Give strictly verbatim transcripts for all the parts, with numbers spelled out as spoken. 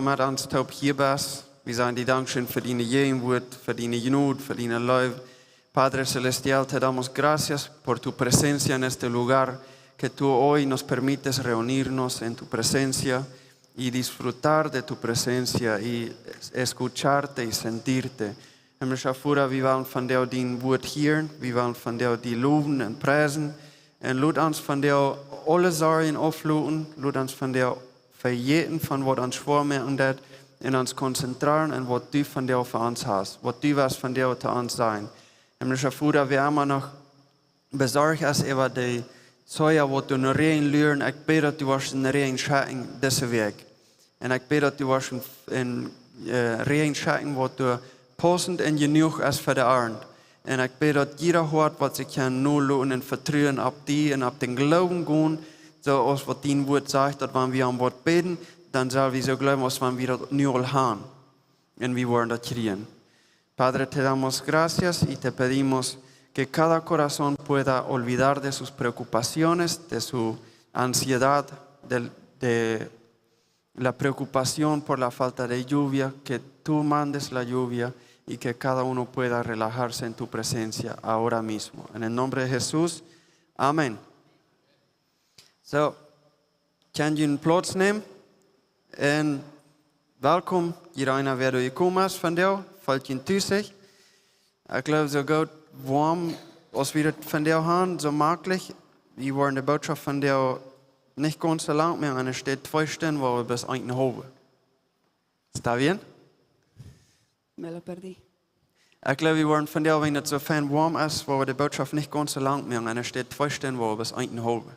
met ons toop hia best. Wie sajen die Dankscheen fa diene Jäajenwuat, fa diene Jnod, fa diene Leew. Padre Celestial, te damos gracias por tu presencia en este lugar, que tú hoy nos permites reunirnos en tu presencia y disfrutar de tu presencia y escucharte y sentirte. Himlischa Voda, wie wellen vondoag dien Wuat hieren, wie wellen vondoag die lowen un priesen. Un lot ons vondoag aule Sorjen aufloten, lot ons vondoag vejäten von waut ons schwoa moaken deit, un ons konzentrieren aun waut du vondoag fa ons hast, waut du west vondoag to ons sajen. Himlischa Voda, wäa emma noch besorcht es äwa de Soja, waut doa no Räajen luren, ekj bäd, daut du woascht een Räajen schekjen dise Wäakj. Un ekj bäd, daut du woascht een, een, äh, Räajen schekjen, waut doa paussent un jenuach es fa de Arnt. Un ekj bäd, daut jieda Hoat, waut sikj kaun noloten un vetruen opp die un opp dän Gloowen gonen, soo aus waut dien Wuat sajcht, daut wan wie om waut bäden, dan sell wie soo gloowen, aus wan wie daut nu aul han. Un wie woaren daut kjrieen. Padre, te damos gracias y te pedimos que cada corazón pueda olvidar de sus preocupaciones, de su ansiedad, del- de la preocupación por la falta de lluvia, que tú mandes la lluvia y que cada uno pueda relajarse en tu presencia ahora mismo. En el nombre de Jesús, amén. Soo, kjenn jie Plauz nämen. Un welkom, jieda eena, wäa doa jekomen es vondoag, feelt junt tus. Ekj gloow, soo goot woam aus wie daut vondoag han, soo maklich. Wie woaren de Bootschoft vondoag nich gaunz soo lang moaken, un et steit twee Stunden, woa wie bloos eene haulwe. Está bien? Me lo perdí. Ekj gloow, wie woaren vondoag, wan et soo fein woam es, woa wie de Bootschoft nich gaunz soo lang moaken, un et steit twee Stunden, woa wie bloos eene haulwe.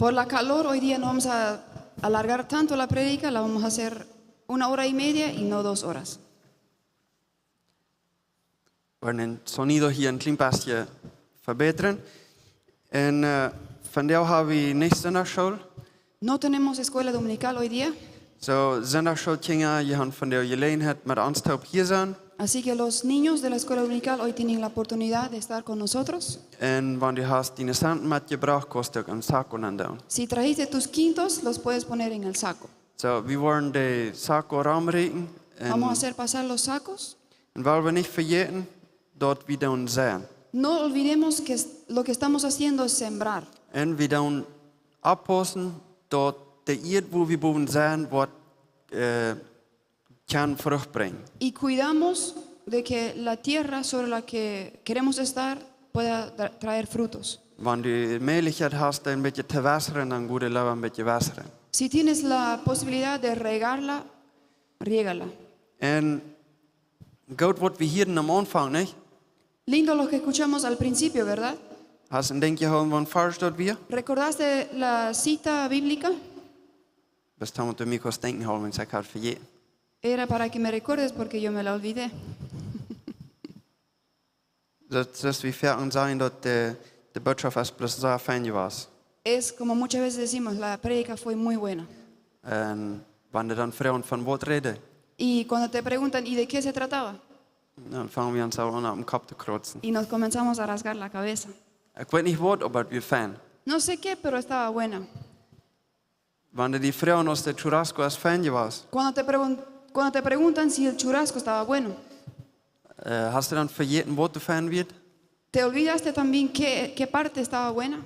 Por la calor, hoy día no vamos a alargar tanto la prédica, la vamos a hacer una hora y media y no dos horas. Woaren dän Sonido hia een kjlien bät vebätren. Un, äh, vondoag hab wie nich Sindachschool. No tenemos escuela dominical hoy día. Soo, Sindachschoolkjinja, jie han vondoag Jeläajenheit met ons toop hia sennen. Así que los niños de la escuela dominical hoy tienen la oportunidad de estar con nosotros. Un wan du hast diene Centen metjebrocht, kaust du uk em Saco nenn doonen. Si trajiste tus quintos, los puedes poner en el saco. Soo, wie woaren de Saco romrieekjen. Vamos a hacer pasar los sacos. Un well wie nich vejäten, daut wie doonen seien. No olvidemos que es- lo que estamos haciendo es sembrar. Un wie doonen oppaussen, daut de Ieed, wua wie bowen seien, woat, äh, kjennen Frucht brinjen. Y cuidamos de que la tierra sobre la que queremos estar pueda tra- traer frutos. Wan du de Mäajlichkjeit hast, een bät to wässren, dan go leewa een bät wässren. Si tienes la posibilidad de regarla, riégala. Un goot, waut wie hia aum Aunfank, nich? Lindo lo que escuchamos al principio, ¿verdad? Hast een Denkj jehoolen, waut Varsch daut wia? ¿Recordaste la cita bíblica? Bloos toom daut du mie kaust denkjen hoolen, wan ekj haud vejäten. Era para que me recuerdes porque yo me la olvidé. Daut es, wie foaken sajen, daut de, de Bootschoft es bloos sea fein jewast. Es como muchas veces decimos, la prédica fue muy buena. Un wan dee dan froagen, von waut räd dee? Y cuando te preguntan, ¿y de qué se trataba? Dan fangen wie ons aul aun, opp dän Kopp to krautzen. Y nos comenzamos a rasgar la cabeza. Ekj weet nich waut, oba et wia fein. No sé qué, pero estaba buena. Wan dee die froagen, aus de churrasco es fein jewast. Cuando te pregun- cuando te preguntan si el churrasco estaba bueno, Äh, hast du dan vejäten, waut doa fein wia? ¿Te olvidaste también qué, qué parte estaba buena?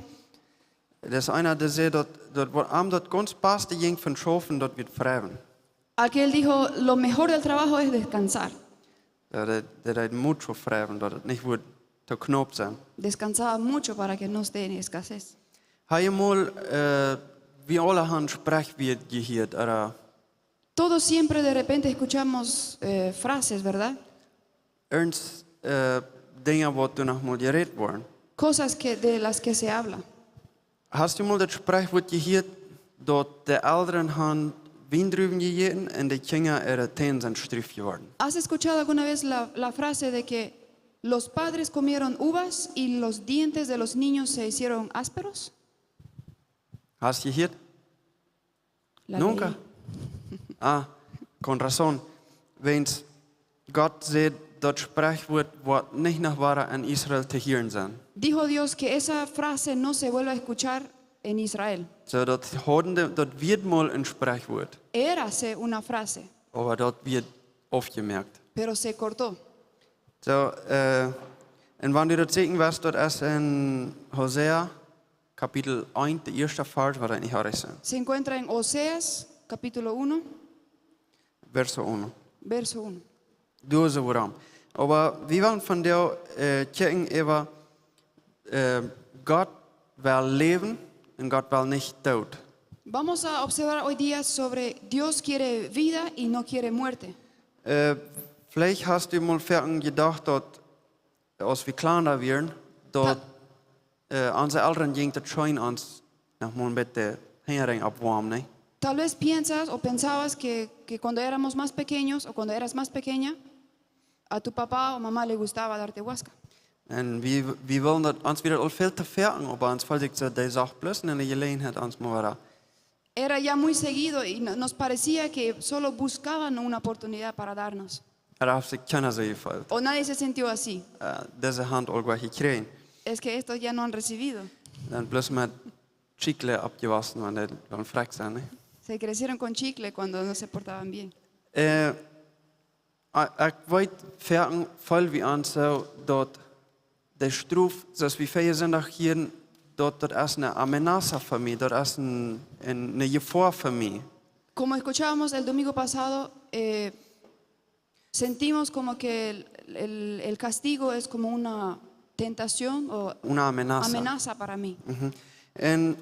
Daut es eena, dee säd, daut, daut waut am daut gaunz baste jinkj von schaufen, daut wia fräwen. Aquel dijo, lo mejor del trabajo es descansar. Daut, daut, daut hee mucho fräwen, daut et nich wudd to knaup sennen. Descansaba mucho para que no esté en escasez. Hast du mol, äh, wie aule han Sprichwieed jehieet, ooda Todos siempre de repente escuchamos, eh, frases, ¿verdad? Irjent, äh, Dinja, waut doa noch mol jerät woaren. Cosas que, de las que se habla. Hast du mol daut Sprichwuat jehieet, daut de Elren han Wiendruwen jejäten un de Kjinja äare Täne sent struff jeworden? ¿Has escuchado alguna vez la, la frase de que los padres comieron uvas y los dientes de los niños se hicieron ásperos? Hast jehieet? La Nunca. Leí. Ah, con razón. Wiels Gott säd, daut Sprichwuat woat nich noch wada en Israel to hieren sennen. Dijo Dios que esa frase no se vuelve a escuchar en Israel. Soo, daut hauden de, daut wia mol een Sprichwort. Érase una frase, Oba daut wia aufjemoakt. Pero se cortó. Soo, äh, un wan du daut seenen west, daut es en Hosea, Kapitel eent, de ieeschte Varsch, waut ekj nich haud jeseenen. Se encuentra en Oseas, capítulo uno, Verso uno. Verso uno. Doa soo wuarom. Oba wie wellen vondoag, äh, checken äwa, äh, Gott well Läwen un Gott well nich Doot. Vamos a observar hoy día sobre Dios quiere vida y no quiere muerte. Äh, veleicht hast du mol foaken jedocht, daut, aus wie kjlanda wieren, daut, Ta- äh, onse Elren jinjen daut scheen, ons noch mol een bät Henjarijen oppwoamen, nä? Tal vez piensas o pensabas que, que cuando éramos más pequeños o cuando eras más pequeña, a tu papá o mamá le gustaba darte huasca. Un wie, wie wullen daut, ons wia daut aul väl to foaken, oba ons feeld sikj soo, dee sach bloos ne Jeläajenheit ons mol wada. Era ya muy seguido y no- nos parecía que solo buscaban una oportunidad para darnos. Daut haft sikj kjeena soo jefeelt. O nadie se sintió así. Äh, dise han aul waut jekjräajen. Es que estos ya no han recibido. Dan bloos met chicle oppjewossen, wan dee dan frakj sent, nä? Se crecieron con chicle cuando no se portaban bien. Äh, ekj, ekj weet, foaken feel wie ons soo, daut de Strof, soo aus wie vea Sindach hieren, daut, daut es ne amenaza fa mie, daut es een, een, ne Jefoa fa mie. Como escuchábamos el domingo pasado, eh, sentimos como que el, el- el castigo es como una tentación o Una amenaza. Amenaza para mí. Mhm. Un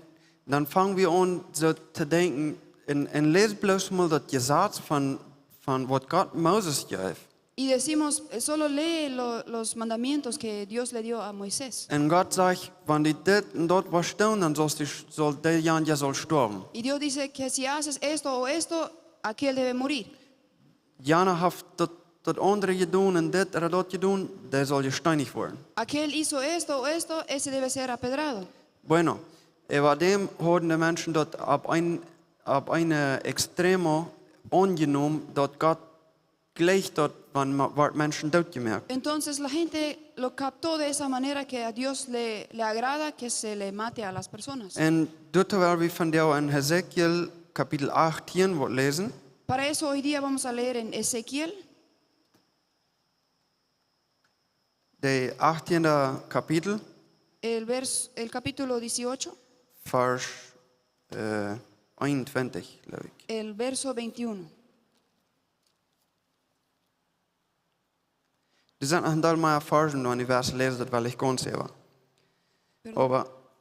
dan fang wie aun soo to denkjen, un, un läs bloos mol daut Jesaz von, von waut Gott Moses jeef. Y decimos, eh, solo lee lo- los mandamientos que Dios le dio a Moisés. Un Gott sajcht, wan du dit un daut woascht doonen, dan saulst du, saul dee Jan, dee saul stoawen. Y Dios dice que si haces esto o esto, aquel debe morir. Jana haft daut, daut aundre jedonen un dit ooda daut jedonen, dee saul jesteinigt woaren. Aquel hizo esto o esto, ese debe ser apedrado. Bueno, äwa däm hauden de Menschen daut opp een, opp een Extremo aunjenomen, daut Gott jlikjt daut, wan ma- woat Menschen dootjemoakt. Entonces la gente lo captó de esa manera que a Dios le, le agrada que se le mate a las personas. Un doawäajen well wie vondoag en Hesekiel Kapitel achtieen waut läsen. Para eso hoy día vamos a leer en Ezequiel, De achttiende Kapitel, el vers- el capítulo dieciocho, Varsch, äh, eenuntwintich, jleew ekj. El verso veintiuno. Doa sent noch een Deel mea Varschen, wan du west läsen, daut well ekj gaunz äwa. Pardon? Oba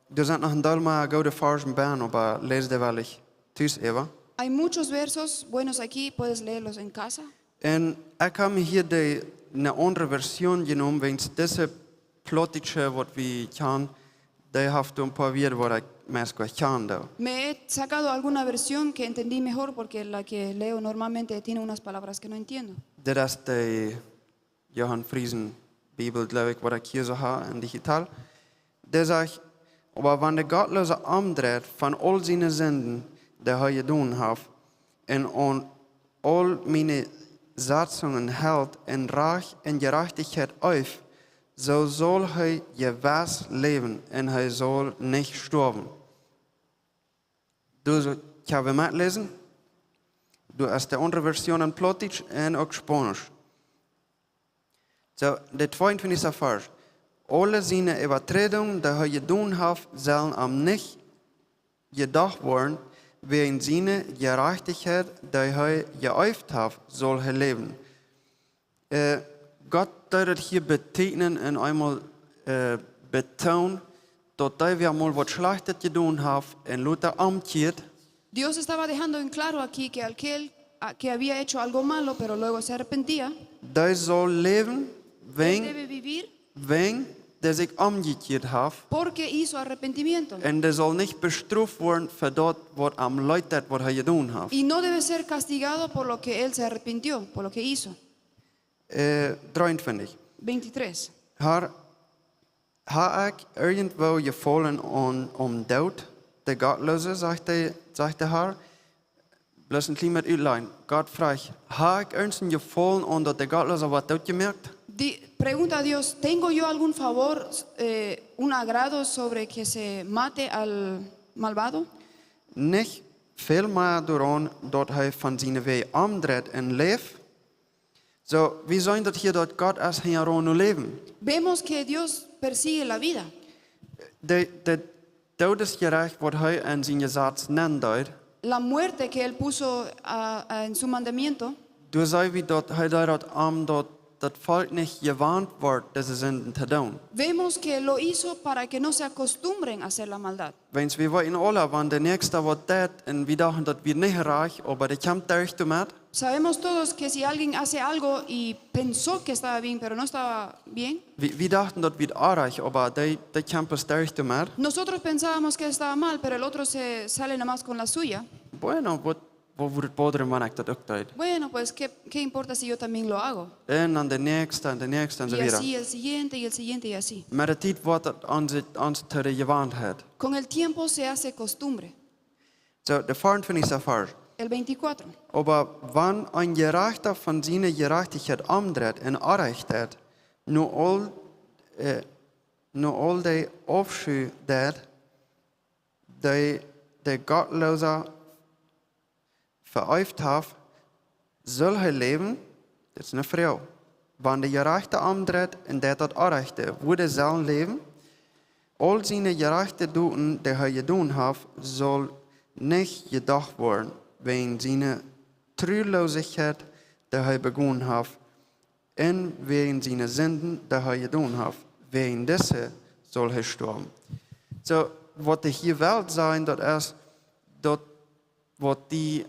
doa sent noch een Deel mea goode Varschen bie, oba läs dee well ekj tus äwa. Hay muchos versos buenos aquí, puedes leerlos en casa. Un ekj hab mie hia de, ne aundre Version jenomen, wäajens dise plautdietsche, waut wie kjanen, dee haft een poa Wieed, waut ekj meist goanich kjanen doo. Me he sacado alguna versión que entendí mejor porque la que leo normalmente tiene unas palabras que no entiendo. Dit es de Johan Friesen Bibel, jleew ekj, waut ekj hia soo hab en digital. Dee sajcht: "Oba wan de Gottloosa omdreit von aul siene Sinden, dee hee jedonen haft, un aun aul miene Satzungen helt un Rajcht un Jerajchtichkjeit eeft, soo saul hee jewess läwen un hee saul nich stoawen." Doa soo, ekj well metläsen. Doa es de aundre Version en Plautdietsch un uk Spaunisch. Soo, de tweeuntwintichste Varsch. "Aule siene Äwaträdungen, dee hee jedonen haft, sellen am nich jedocht woaren, wäajen siene Jerajchtichkjeit, dee hee jeeeft haft, saul hee läwen." Äh, Gott deed daut hia beteekjnen un eemol, äh, betoonen, daut dee, wäa mol waut Schlajchtet jedonen haft un lota omkjieet, Dios estaba dejando en claro aquí que aquel a- que había hecho algo malo, pero luego se arrepentía, dee saul läwen, él wäajen, debe vivir wäajen dee sikj omjekjieet haft. Porque hizo arrepentimiento. Un dee saul nich bestroft woaren fa daut, waut am leet deed, waut hee jedonen haft. Y no debe ser castigado por lo que él se arrepintió, por lo que hizo. Äh, dreeuntwintich. Veintitrés. "Har, hab ekj irjentwoo Jefaulen aun, aun Doot, de Gottloose?" sajcht de, sajcht de Har. Bloos een kjlien bät utlajen. Gott fruacht: "Hab ekj irjent een Jefaulen aun daut de Gottloosa woat dootjemoakt?" Di- pregunta a Dios: "¿Tengo yo algún favor, eh, un agrado sobre que se mate al malvado. Nich väl mea doaraun, daut hee von siene Wäaj omdreit un läft. Soo, wie seenen daut hia, daut Gott es hinjaraun no Läwen. Vemos que Dios persigue la vida. De, de Doodesjerecht, waut hee en sien Jesaz nenn deed, La muerte que él puso ah, ah, en su mandamiento, doa seenen wie, daut hee deed daut, om daut daut Volkj nich jewant wort, dise Sinden to doonen. Vemos que lo hizo para que no se acostumbren a hacer la maldad. Wiels wie weeten aule, wan de Näakjsta waut deit un wie dochten, daut wia nich rajcht, oba dee kjemt derch doamet. Sabemos todos que si alguien hace algo y pensó que estaba bien, pero no estaba bien, Wie, wie dochten, daut wia orrajcht, oba dee, dee kjemt bloos derch doamet. Nosotros pensábamos que estaba mal, pero el otro se sale nomás con la suya. Bueno, waut, waut wudd daut bodren, wan ekj daut uk deed? Bueno, pues, ¿qué, qué importa si yo también lo hago? Un dan de Näakjsta un de Näakjsta un soo Y wieda. Así el siguiente y el siguiente y así. Met de Tiet woat daut ons, ons to de Jewanheit. Con el tiempo se hace costumbre. Soo, de veeauntwintichste Varsch. El veinticuatro. Oba wan een Jerajchta von siene Jerajchtichkjeit omdreit un orrajcht deit, no aul, äh, no aul dee Aufschu deit, dee de Gottloosa veeeft haft, saul hee läwen? Dit es eene Froag. Wan de Jerajchta omdreit un deit daut Orrajchte, woat hee saul läwen? Aul siene jerajchte Doten, dee hee jedonen haft, saul nich jedocht woaren, wäajen siene Truloosichkjeit, dee hee begonen haft, un wäajen siene Sinden, dee hee jedonen haft. Wäajen dise saul hee stoawen. Soo, waut de hia well sajen, daut es, daut waut die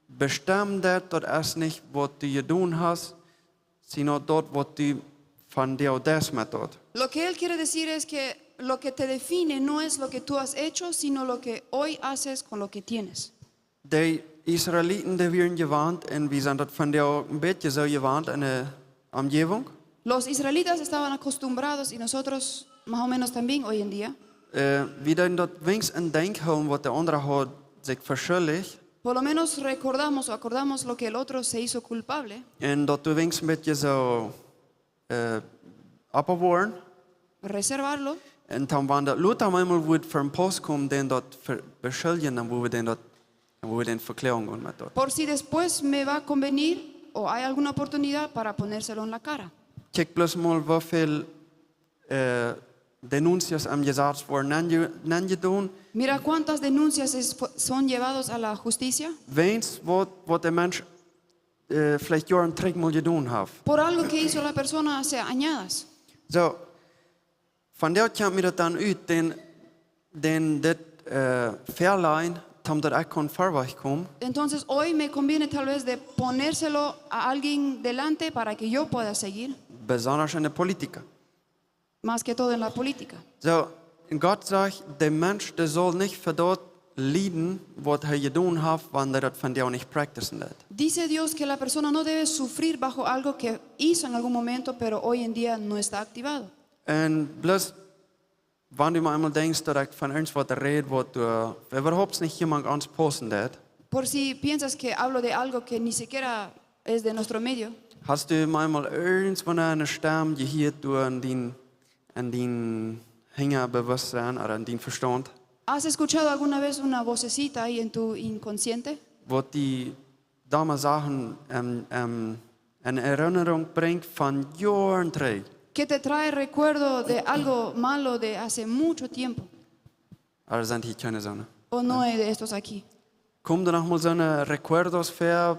bestemmen deit, daut es nich waut du jedonen hast, sino daut waut du vondoag deist met daut. Lo que él quiere decir es que lo que te define no es lo que tú has hecho, sino lo que hoy haces con lo que tienes. De Israeliten, dee wieren jewant, un wie sent daut vondoag een bät soo jewant en de Omjäwunk. Los israelitas estaban acostumbrados, y nosotros más o menos también hoy en día. Äh, wie deeden daut weens en Denkj hoolen, waut de aundra haud sikj veschuldicht. Por lo menos recordamos o acordamos lo que el otro se hizo culpable, Un daut du weens een bät soo, äh, oppbewoaren. Reservarlo. Un dan, wan daut lota eemol wudd ver dän Paus komen, dan daut ver-, beschuldjen, dan wudd wie dan daut, dan wudd wie dan Vekloagung gonen met daut. Por si después me va a convenir o hay alguna oportunidad para ponérselo en la cara. Kjikj bloos mol, woo väl, äh, Denuncias aum Jesaz woaren nenje-, nenjedonen. Mira cuántas denuncias es- fu- son llevados a la justicia Weens waut, waut de Mensch, äh, veleicht Joaren trigj mol jedonen haft. por algo que hizo la persona hace añadas. Soo, vondoag kjemt mie daut dan ut, dan, dan dit, äh, väalajen, om daut ekj kaun verwoat komen. Entonces hoy me conviene tal vez de ponérselo a alguien delante para que yo pueda seguir, Besonda en de Politik. más que todo en la política. Soo, un Gott sajcht, de Mensch, dee saul nich fa daut lieden, waut hee jedonen haft, wan hee daut vondoag nich practicen deit. Dice Dios que la persona no debe sufrir bajo algo que hizo en algún momento, pero hoy en día no está activado. Un bloos, wan du mau eemol denkjst, daut ekj von irjent waut räd, waut doa äwahaupt nich jemaunt aunpaussen deit. Por si piensas que hablo de algo que ni siquiera es de nuestro medio, Hast du mau eemol irjentwanea eene Stemm jehieet doa en dien, en dien Unjabewusstsein ooda en dien Vestaunt? ¿has escuchado alguna vez una vocecita ahí en tu inconsciente? Waut die domme Sachen en, en, en Erinnerung brinjt von Joaren trigj. Que te trae recuerdo de algo malo de hace mucho tiempo. Ooda sent hia kjeene soone? ¿O no hay de estos aquí? Komen doa noch mol soone Recuerdos ver,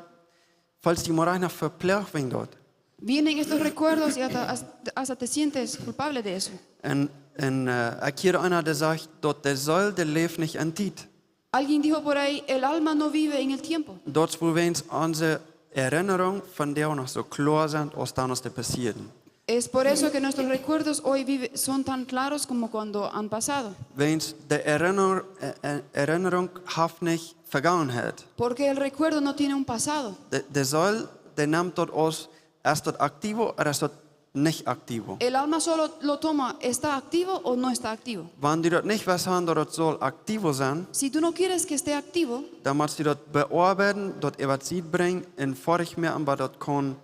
feelst du die mol rajcht noch veplecht wäajen daut? Vienen estos recuerdos y hasta, hasta, hasta te sientes culpable de eso. Un, un, äh, ekj hieed eena, dee sajcht, daut de Seel, dee läft nich en Tiet. Alguien dijo por ahí, el alma no vive en el tiempo. Daut es wuarom onse Erinnerungen vondoag noch soo kloa sent aus dan aus dee passieeden. Es por eso que nuestros recuerdos hoy vive- son tan claros como cuando han pasado. Wiels de Erinner-, äh, äh, Erinnerung haft nich Vergangenheit. Porque el recuerdo no tiene un pasado. De, de Seel, dee nemt daut aus, es daut activo ooda es daut nich activo. El alma solo lo toma, ¿está activo o no está activo? Wan du daut nich west haben, daut daut saul activo sennen, Si tú no quieres que esté activo, dan motst du daut beoabeiden, daut äwa de Sied brinjen un foadich moaken, bat daut kaun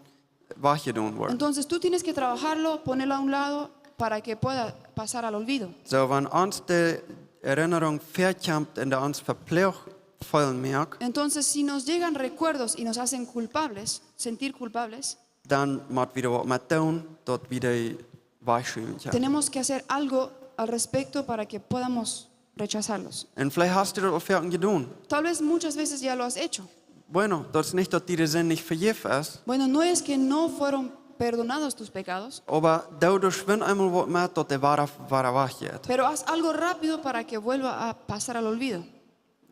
wajchjedonen woaren. entonces tú tienes que trabajarlo, ponerlo a un lado para que pueda pasar al olvido. Soo, wan ons de, äh, Erinnerung väakjemt un dee ons veplecht feelen moakt, entonces si nos llegan recuerdos y nos hacen culpables, sentir culpables, dan motten wie doa waut met doonen, daut wie dee wajchschuwen kjennen. Tenemos que hacer algo al respecto para que podamos rechazarlos. Un veleicht hast du daut aul foaken jedonen. Tal vez muchas veces ya lo has hecho. Bueno, daut es nich, daut die de Sind nich vejäft es, Bueno, no es que no fueron perdonados tus pecados, oba doo doa schwind eemol waut met, daut dee wada, wada wajchjeit. Pero haz algo rápido para que vuelva a pasar al olvido.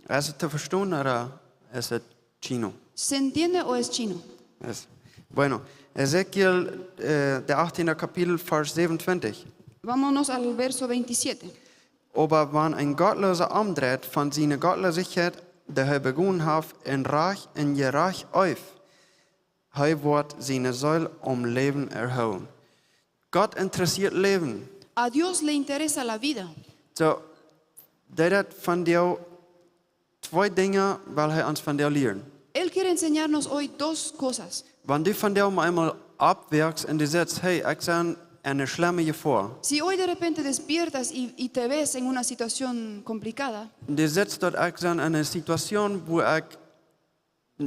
Es daut to vestonen, ooda es daut Chino? ¿Se entiende o es chino? Es. Bueno, Ezekiel, äh, dee achttiende Kapitel, Varsch säwenuntwintich. Vámonos al verso veintisiete. Oba wan een Gottloosa omdreit von siene Gottlosigkeit, dee hee begonen haft, un rajcht un jerajcht eeft, hee woat siene Seel aum Läwen erhoolen. Gott interessieet Läwen. A Dios le interesa la vida. Soo, dee rät vondoag twee Dinja, well hee ons vondoag lieren. Él quiere enseñarnos hoy dos cosas. Wan du vondoag mau eemol oppwakst un du sajchst, hey, ekj sie en eene schlemme Jefoa. Si hoy de repente despiertas y, y te ves en una situación complicada, Un du sajchst, daut ekj sie en eene Situation, wua ekj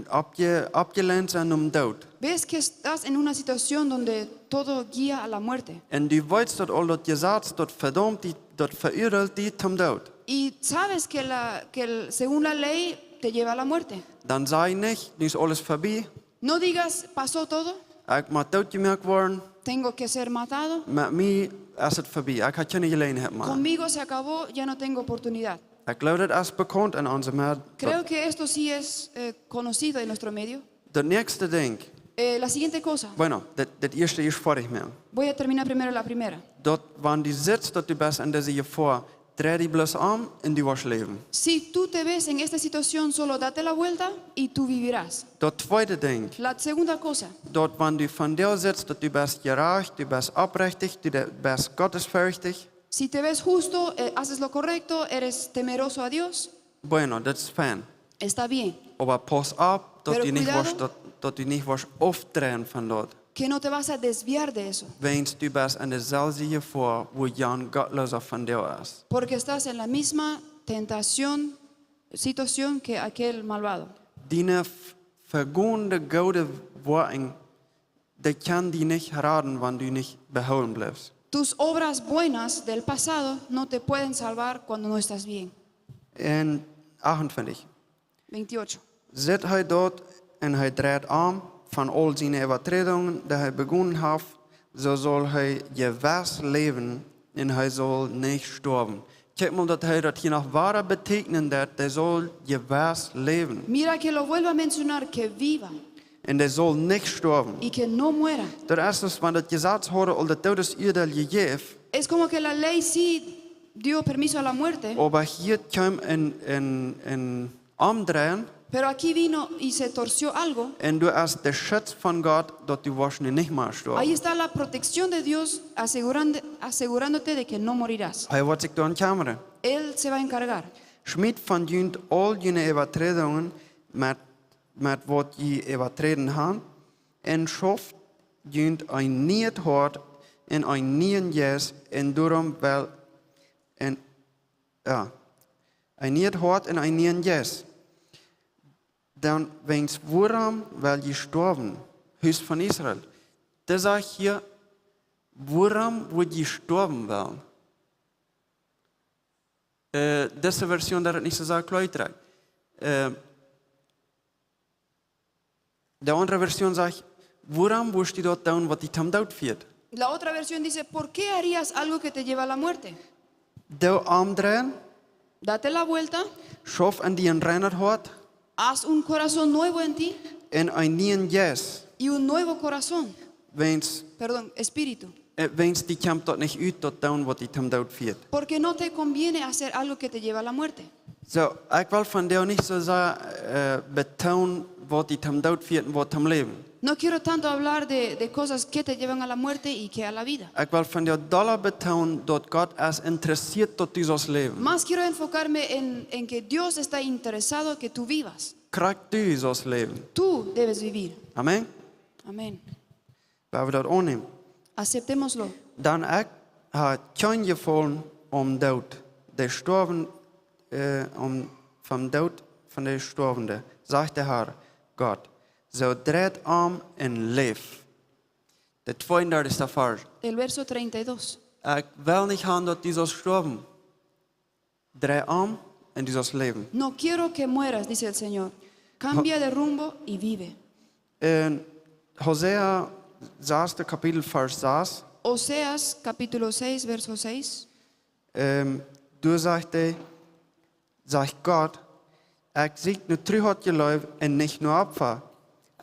oppje-, oppjeleent sie nom Doot. Ves que estás en una situación donde todo guía a la muerte. Un du weetst, daut aul daut Jesaz, daut vedaumt die, daut veuadeelt die toom Doot. Y sabes que, la, que el- según la ley te lleva a la muerte. Dan saj nich, nu es aules verbie. No digas, pasó todo, Ekj mott dootjemoakt woaren. Tengo que ser matado. Met mie es et verbie. Ekj hab kjeene Jeläajenheit mea. Conmigo se acabó, ya no tengo oportunidad. Ekj jleew, daut es bekaunt en onse Med. Creo que esto sí es eh, conocido en nuestro medio. Daut näakjste Dinkj. Eh, la siguiente cosa. Bueno, daut, daut ieeschte es foadich, Mensch. Voy a terminar primero la primera. Daut, wan du sajchst, daut du best en dise Jefoa, drei die bloos om un du woascht läwen. Si tú te ves en esta situación, solo date la vuelta y tú vivirás. Daut tweede Dinkj. La segunda cosa. Daut, wan du vondoag sajchst, daut du best jerajcht, du best oprechtich, du de-, best gottesferchtich. Si te ves justo, eh, haces lo correcto, eres temeroso a Dios, Bueno, daut es fein. Está bien. Oba pauss opp, daut Pero du nich cuidado. Woascht, daut, daut du nich woascht aufdreien von daut. Que no te vas a desviar de eso. Wiels du best en deeselwje Jefoa, wua jan Gottloosa vondoag es. Porque estás en la misma tentación, situación que aquel malvado. Diene f-, vegonde goode Woakjen, dee kjennen die nich raden, wan du nich behoolen blifst. Tus obras buenas del pasado no te pueden salvar cuando no estás bien. En achtuntwintich. Veintiocho. Sajcht hee daut un hee dreit om von aul siene Äwaträdungen, dee hee begonen haft, soo saul hee jewess läwen un hee saul nich stoawen. Kjikj mol, daut hee daut hia noch wada beteekjnen deed, dee saul jewess läwen. Mira que lo vuelvo a mencionar, que viva Un dee saul nich stoawen. Y que no muera. Daut es, aus wan daut Jesaz haud aul daut Doodesuadeel jejäft, Es como que la ley sí dio permiso a la muerte, oba hia kjeem een, een, een Omdreien. Pero aquí vino y se torció algo. Un doa es de Schutz von Gott, daut du woascht nu nich mea stoawen. Ahí está la protección de Dios asegurando- asegurándote de que no morirás. Hee woat sikj doarom kjemren. Él se va a encargar. Schmiet von junt aul june Äwaträdungen met, met waut jie äwaträden han, un schauft junt een niet Hoat un een nieen Jeist, un doarom well, un, jo, een niet Hoat un een nieen Jeist. Dan wiels wuarom well jie stoawen, Hus von Israel? Dee sajcht hia, wuarom wudd jie stoawen wellen? Äh, dise Version deit et nich soo sea kloa utdrekjen. Äh, de aundre Version sajcht, wuarom wurscht du daut doonen, waut die toom Doot fieet? La otra versión dice, ¿por qué harías algo que te lleva a la muerte? Doo omdreien, Date la vuelta, schauf en die een reinet Hoat haz un corazón nuevo en ti un een nieen Jeist. Y un nuevo corazón, Wiels, perdón, espíritu. äh, wiels die kjemt daut nich ut, daut doonen, waut die toom Doot fieet. Porque no te conviene hacer algo que te lleva a la muerte. Soo, ekj well vondoag nich soo sea, äh, betoonen, waut die toom Doot fieet un waut toom Läwen. No quiero tanto hablar de, de cosas que te llevan a la muerte y que a la vida. Ekj well vondoag dolla betoonen, daut Gott es interessieet, daut du saust läwen. Más quiero enfocarme en, en que Dios está interesado que tú vivas. Krakjt du saust läwen. Tú debes vivir. Amen. Amén. Woa wie daut aunnämen? Aceptémoslo. Dan ekj hab kjeen Jefaulen aum Doot, dee stoawen äh, om, vom Doot von de Stoawende, sajcht de Herr Gott. Soo dreit om un läft. De tweeundartichste Varsch. El verso treinta y dos. Ekj well nich haben, daut du saust stoawen. Drei om un du saust läwen. No quiero que mueras, dice el Señor. Cambia de rumbo y vive. En Hosea, sasde Kapitel, Varsch sas. Oseas capítulo seis, verso seis. Ähm, doa sajcht hee, sajcht Gott: "Ekj sieekj no Trueheit, Jleew un nich no Opfa.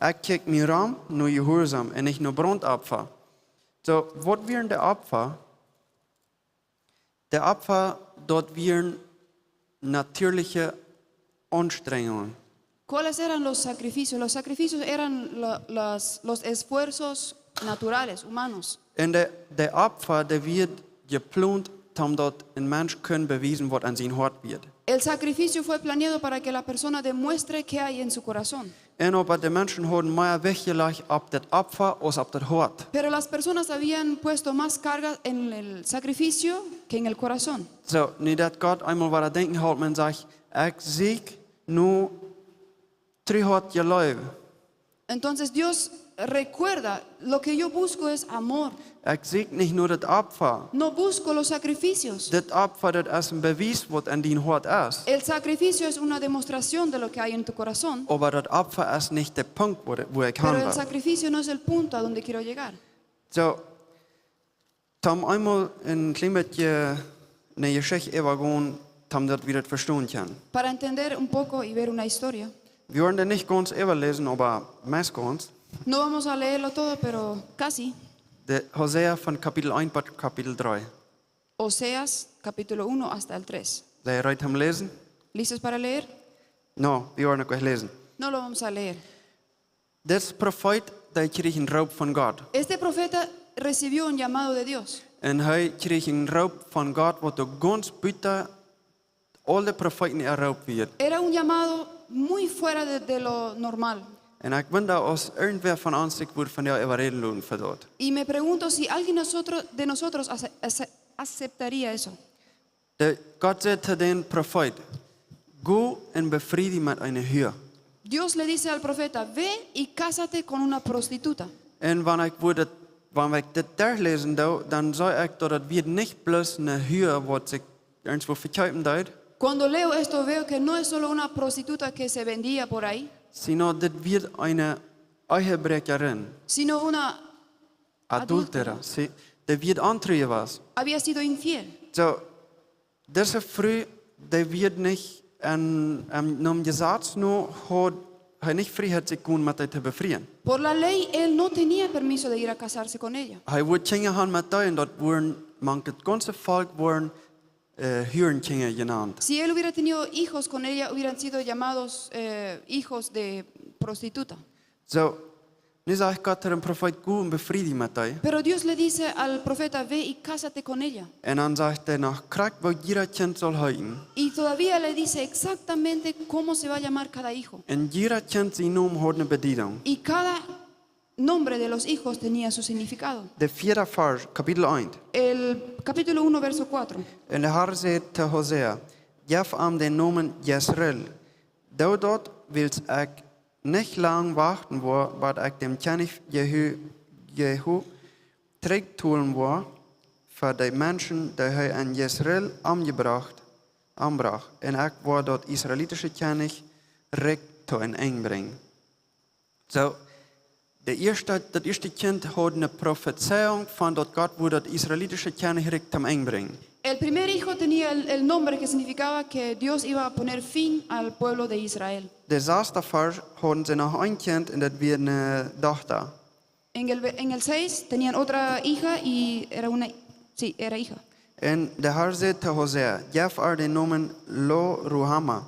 Ekj kjikj mie rom no Jehuarsaum un nich no Brauntopfa." Soo, waut wieren de Opfa? De Opfa, daut wieren natieeliche Aunstrengungen. ¿Cuáles eran los sacrificios? Los sacrificios eran la- las- los esfuerzos naturales, humanos. Un de, de Opfa, dee wia jeplont, om daut een Mensch kunn bewiesen, waut en sien Hoat wia. El sacrificio fue planeado para que la persona demuestre qué hay en su corazón. Un oba de Menschen hauden mea Wicht jelajcht opp daut Opfa aus opp daut Hoat. Pero las personas habían puesto más carga en el sacrificio que en el corazón. Soo, nu daut Gott eemol wada denkjen halpt, un sajcht: "Ekj sieekj no Trueheit, Jleew." Entonces Dios recuerda: "Lo que yo busco es amor. Ekj sieekj nich no daut Opfa. No busco los sacrificios." Daut Opfa, daut es een Bewies, waut en dien Hoat es. El sacrificio es una demostración de lo que hay en tu corazón. Oba daut Opfa es nich de Punkt, wua, wua ekj Pero han el well. Sacrificio no es el punto a donde quiero llegar. Soo, om eemol een kjlien bät eene Jeschicht äwagonen, om daut wie daut vestonen kjennen. Para entender un poco y ver una historia. Wie woaren daut nich gaunz äwaläsen, oba meist gaunz. No vamos a leerlo todo, pero casi. De Hosea von Kapitel eent bat Kapitel dree. Oseas, capítulo uno hasta el tres. Sent jie reed om läsen? ¿Listos para leer? No, wie woaren uk nich läsen. No lo vamos a leer. Dis Profeet, dee kjrieech een Roop von Gott. Este profeta recibió un llamado de Dios. Un hee kjrieech een Roop von Gott, waut doa gaunz buta aule Profeeten äa Roop wia. Era un llamado muy fuera de, de lo normal. Un ekj wunda, aus irjentwäa von ons sikj wudd vondoag äwaräden loten fa daut. Y me pregunto si alguien nosotros, de nosotros ace- ace- aceptaría eso. De, Gott säd to dän Profeet: "Go un befrie die met eene Hua." Dios le dice al profeta: "Ve y cásate con una prostituta." Un wan ekj wudd daut, wan ekj dit derchläsen doo, dan see ekj daut et wia nich bloos eene Hua, waut sikj irjentwua vekjeepen deed. Cuando leo esto, veo que no es solo una prostituta que se vendía por ahí, Sino dit wia eene Ehebräakjerin. Sino una Adultera, adúltera. Sí. Dee wia ontru jewast. Había sido infiel. Soo, dise Fru, dee wia nich en, en, nom Jesaz no, haud hee nich Frieheit sikj kunn met dee to befrieen. Por la ley, él no tenía permiso de ir a casarse con ella. Hee wull Kjinja han met dee, un daut wudden, mank daut gaunze Volkj wudden, äh, Hurenkjinja jenant. Si él hubiera tenido hijos con ella, hubieran sido llamados, eh, hijos de prostituta. Soo, nu sajcht Gott to dän Profeet: "Go un befrie die met dee." Pero Dios le dice al profeta: "Ve y cásate con ella." Un dan sajcht hee noch krakjt, woo jieda Kjint saul heeten. Y todavía le dice exactamente cómo se va a llamar cada hijo. Un jieda Kjint sien Nomen haud eene Bediedunk. Y cada nombre de los hijos tenía su significado. De vieede Varsch, Kapitel eent. El capítulo uno, verso cuatro. Un de Herr säd to Hosea: "Jeff am dän Nomen Jesreel. Doo daut, wiels ekj nich lang wachten woa, bat ekj däm Kjennich Jehu, Jehu trigjtolen woa fa de Menschen, dee hee en Jesreel omjebrocht, ombrocht. Un ekj woa daut israelitische Kjennichrikj to een Enj brinjen." Soo, de ieeschte, daut ieeschte Kjint haud eene Profezeiunk von daut Gott wudd daut israelitische Kjennichrikj to een Enj brinjen. El primer hijo tenía el, el nombre que significaba que Dios iba a poner fin al pueblo de Israel. De sasde Varsch hauden see noch een Kjint un daut wia eene Dochta. En el, en el seis tenían otra hija y era una, sí, era hija. Un de Herr säd to Hosea: "Jeff ar dän Nomen Lo Ruhama.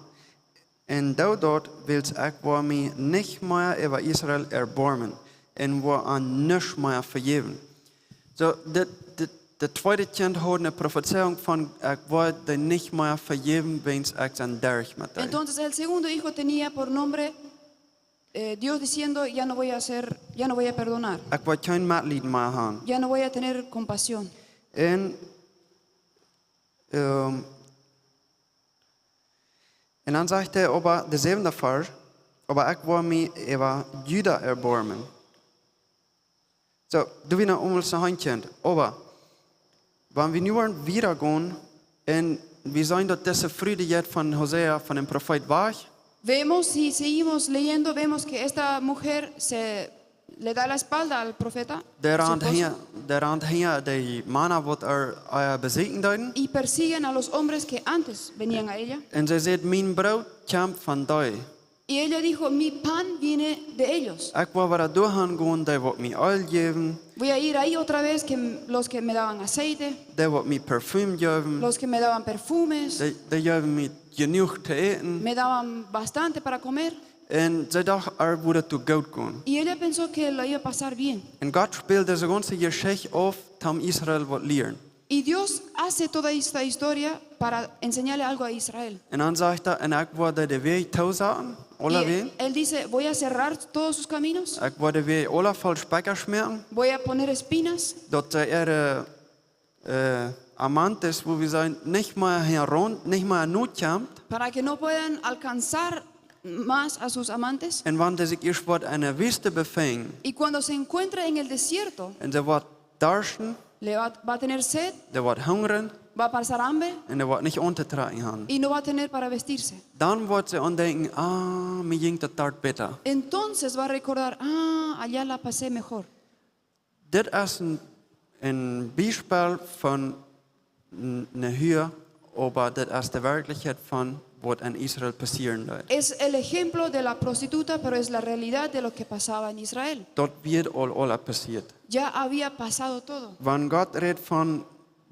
Un doo daut, wiels ekj woa mie nich mea äwa Israel erboarmen un woa an nuscht mea vejäwen." Soo, dit, dit, daut tweede Kjint haud eene Profezeiunk von: "Ekj woa die nich mea vejäwen, wiels ekj sie derch met die." Entonces el segundo hijo tenía por nombre, eh, Dios diciendo: "Ya no voy a hacer, ya no voy a perdonar. Ekj woa kjeen Metleet mea han. Ya no voy a tener compasión." Un, ähm, Un dan sajcht hee äwa de säwende Varsch: "Oba ekj woa mie äwa Juda erboarmen." Soo, du wie noch eemol soo han kjennen. Oba, wan wie nu woaren wieda gonen un wie seenen daut dise Fru, dee jeit von Hosea, von dän Profeet wajch, Vemos, si seguimos leyendo, vemos que esta mujer se le da la espalda al profeta, dee su rant esposo, hinja, dee rant hinja dee Mana, waut ar, ar besieekjen deeden. Y persiguen a los hombres que antes venían a ella. Un see sajcht: "Mien Broot kjemt von dee." Y ella dijo: "Mi pan viene de ellos. Ekj woa wada doahan gonen, dee waut mie Eelj jäwen. Voy a ir ahí otra vez que m-, los que me daban aceite, Dee waut mie Parfüm jäwen. Los que me daban perfumes, Dee, dee jäwen mie jenuach to äten." Me daban bastante para comer. Un see docht, ar wudd daut goot gonen. Y ella pensó que la iba a pasar bien. Un Gott spält dise gaunze Jeschicht auf, toom Israel waut lieren. Y Dios hace toda esta historia para enseñarle algo a Israel. Un dan sajcht hee: "Un ekj woa de, de Wäaj toosaten, aule Wäaj. Y él dice: "Voy a cerrar todos sus caminos. Ekj woa de Wäaj aule voll Spekja schmäaren." Voy a poner espinas. Daut see äare, äh, amantes, woo wie sajen, nich mea hinjaraun, nich mea notkjemt. Para que no puedan alcanzar más a sus amantes. Un wan dee sikj ieescht woat enne Wüste befinjen, Y cuando se encuentre en el desierto, un see woat darschten, le va, va a tener sed, see woat hungren, va a pasar hambre un see woat nich auntotrakjen haben, y no va a tener para vestirse. Dan woat see aun denkjen: "Ah, mie jinkj daut doa bäta." Entonces va a recordar: "Ah, allá la pasé mejor." Dit es een, een Biespel von n-, ne Hua, oba dit es de Werkjlichkjeit von waut en Israel passieren deed. Es el ejemplo de la prostituta, pero es la realidad de lo que pasaba en Israel. Daut wia aul, aul passieet. Ya había pasado todo. Wan Gott rät von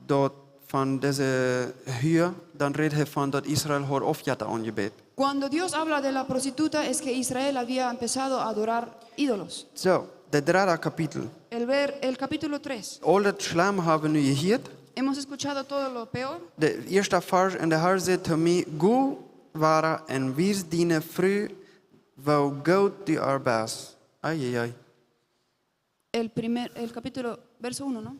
daut, von dise Hua, dan rät hee von daut Israel haud Aufjetta aunjebät. Cuando Dios habla de la prostituta, es que Israel había empezado a adorar ídolos. Soo, de dredde Kapitel. El ver, el capítulo tres. Aul daut Schlemme haben wie nu jehieet. Hemos escuchado todo lo peor. De ieeschte Varsch: "Un de Har säd to mie: Go wada un wies diene Fru, woo goot du ar best." Ai, ai, ai. El primer, el capítulo, verso uno, ¿no?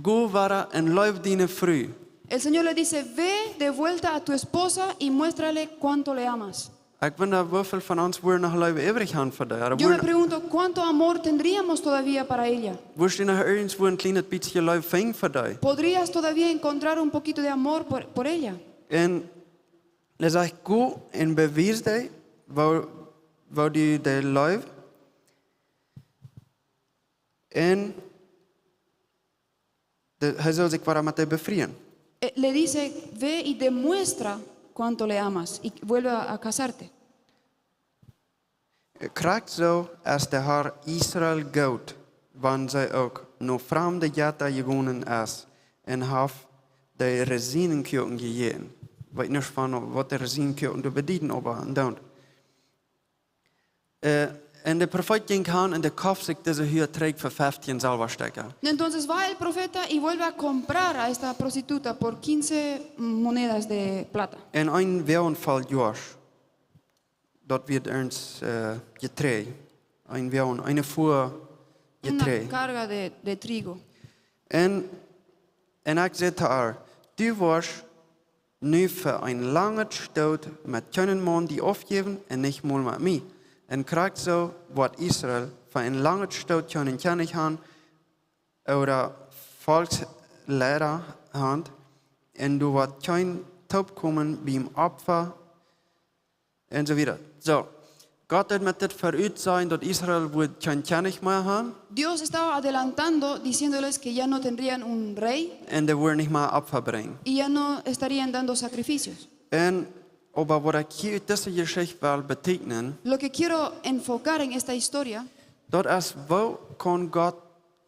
"Go wada un leew diene Fru." El Señor le dice: "Ve de vuelta a tu esposa y muéstrale cuánto le amas." Ekj wunda, woo väl von ons woaren noch Leew äwrich haben fa dee. Ooda woaren, Yo me pregunto cuánto amor tendríamos todavía para ella. Woascht du noch irjentwua een kjlienet bät Leew finjen fa dee? ¿Podrías todavía encontrar un poquito de amor por, por ella? Un hee sajcht: "Go un bewies die, woo, woo du die leefst." Un de, hee saul sikj wada met die befrieen. Eh, le dice: "Ve y demuestra cuánto le amas y vuelve a, a casarte." Krakjt soo es de Har Israel goot, wan see uk no framde Jetta jegonen es un haft de Resinenkoaken jejäten. Weet nich von waut de Resinenkoaken doa bedieden, oba un dan. Äh, un de Profeet jinkj han un dee koft sikj dise Hua trigj fa feftieen Selwastekja. Entonces va el profeta y vuelve a comprar a esta prostituta por quince monedas de plata. Un een Woagen voll Joascht. Daut wia ons, äh, Jetreid. Een Woagen, eene Fua Jetreid. Una carga de, de trigo. Un, un ekj säd to ar: "Du woascht nu fa een langen Stoot met kjeenen Maun die aufjäwen un nich mol met mie." Un krakjt soo woat Israel fa een langen Stoot kjeenen Kjennich han, ooda Volkjsleida han, un doa woat kjeen Toopkomen biem Opfa un soo wieda. Soo, Gott haud met dit verut jesajcht daut Israel wudd kjeen Kjennich mea han. Dios estaba adelantando, diciéndoles que ya no tendrían un rey. Un dee wudden nich mea Opfa brinjen. Y ya no estarían dando sacrificios. Un, oba waut ekj hia ut dise Jeschicht well bedieden, Lo que quiero enfocar en esta historia, daut es, woo kaun Gott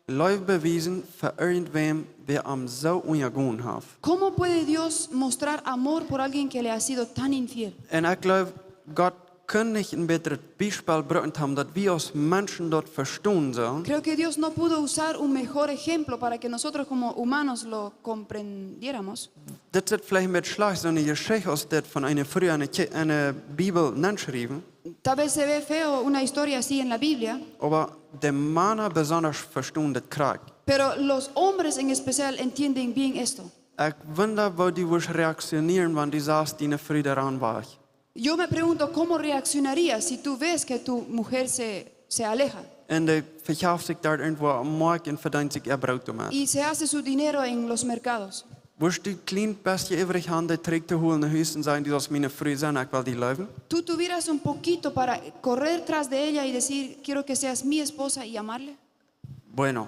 Leew bewiesen fa irjentwäm, wäa am soo unjagonen haft. ¿Cómo puede Dios mostrar amor por alguien que le ha sido tan infiel? Un ekj jleew, Gott kunn nich een bätret Biespel brukt haben, daut wie aus Menschen daut vestonen sullen. Creo que Dios no pudo usar un mejor ejemplo para que nosotros como humanos lo comprendiéramos. Dit sitt veleicht een bät schlajcht, soone Jeschicht aus dit von eene Fru enne Kje-, enne Bibel nenschriewen. Tal vez se ve feo una historia así en la Biblia. Oba de Mana besonda vestonen dit krakjt. Pero los hombres en especial entienden bien esto. Ekj wunda, woo du wurscht reaktionieren, wan du sachst, diene Fru rant wajch. Yo me pregunto cómo reaccionaría si tú ves que tu mujer se, se aleja. Un dee vejeft sikj doa irjentwua aum Moakjt un vedeent sikj äa Broot doamet. Y se hace su dinero en los mercados. Wurscht du kjlien bestje iewrich han, dee trigj to holen no Hus un sajen: "Du sast miene Fru sennen, ekj well die leewen"? Tú tuvieras un poquito para correr tras de ella y decir: "Quiero que seas mi esposa", y amarle? Bueno,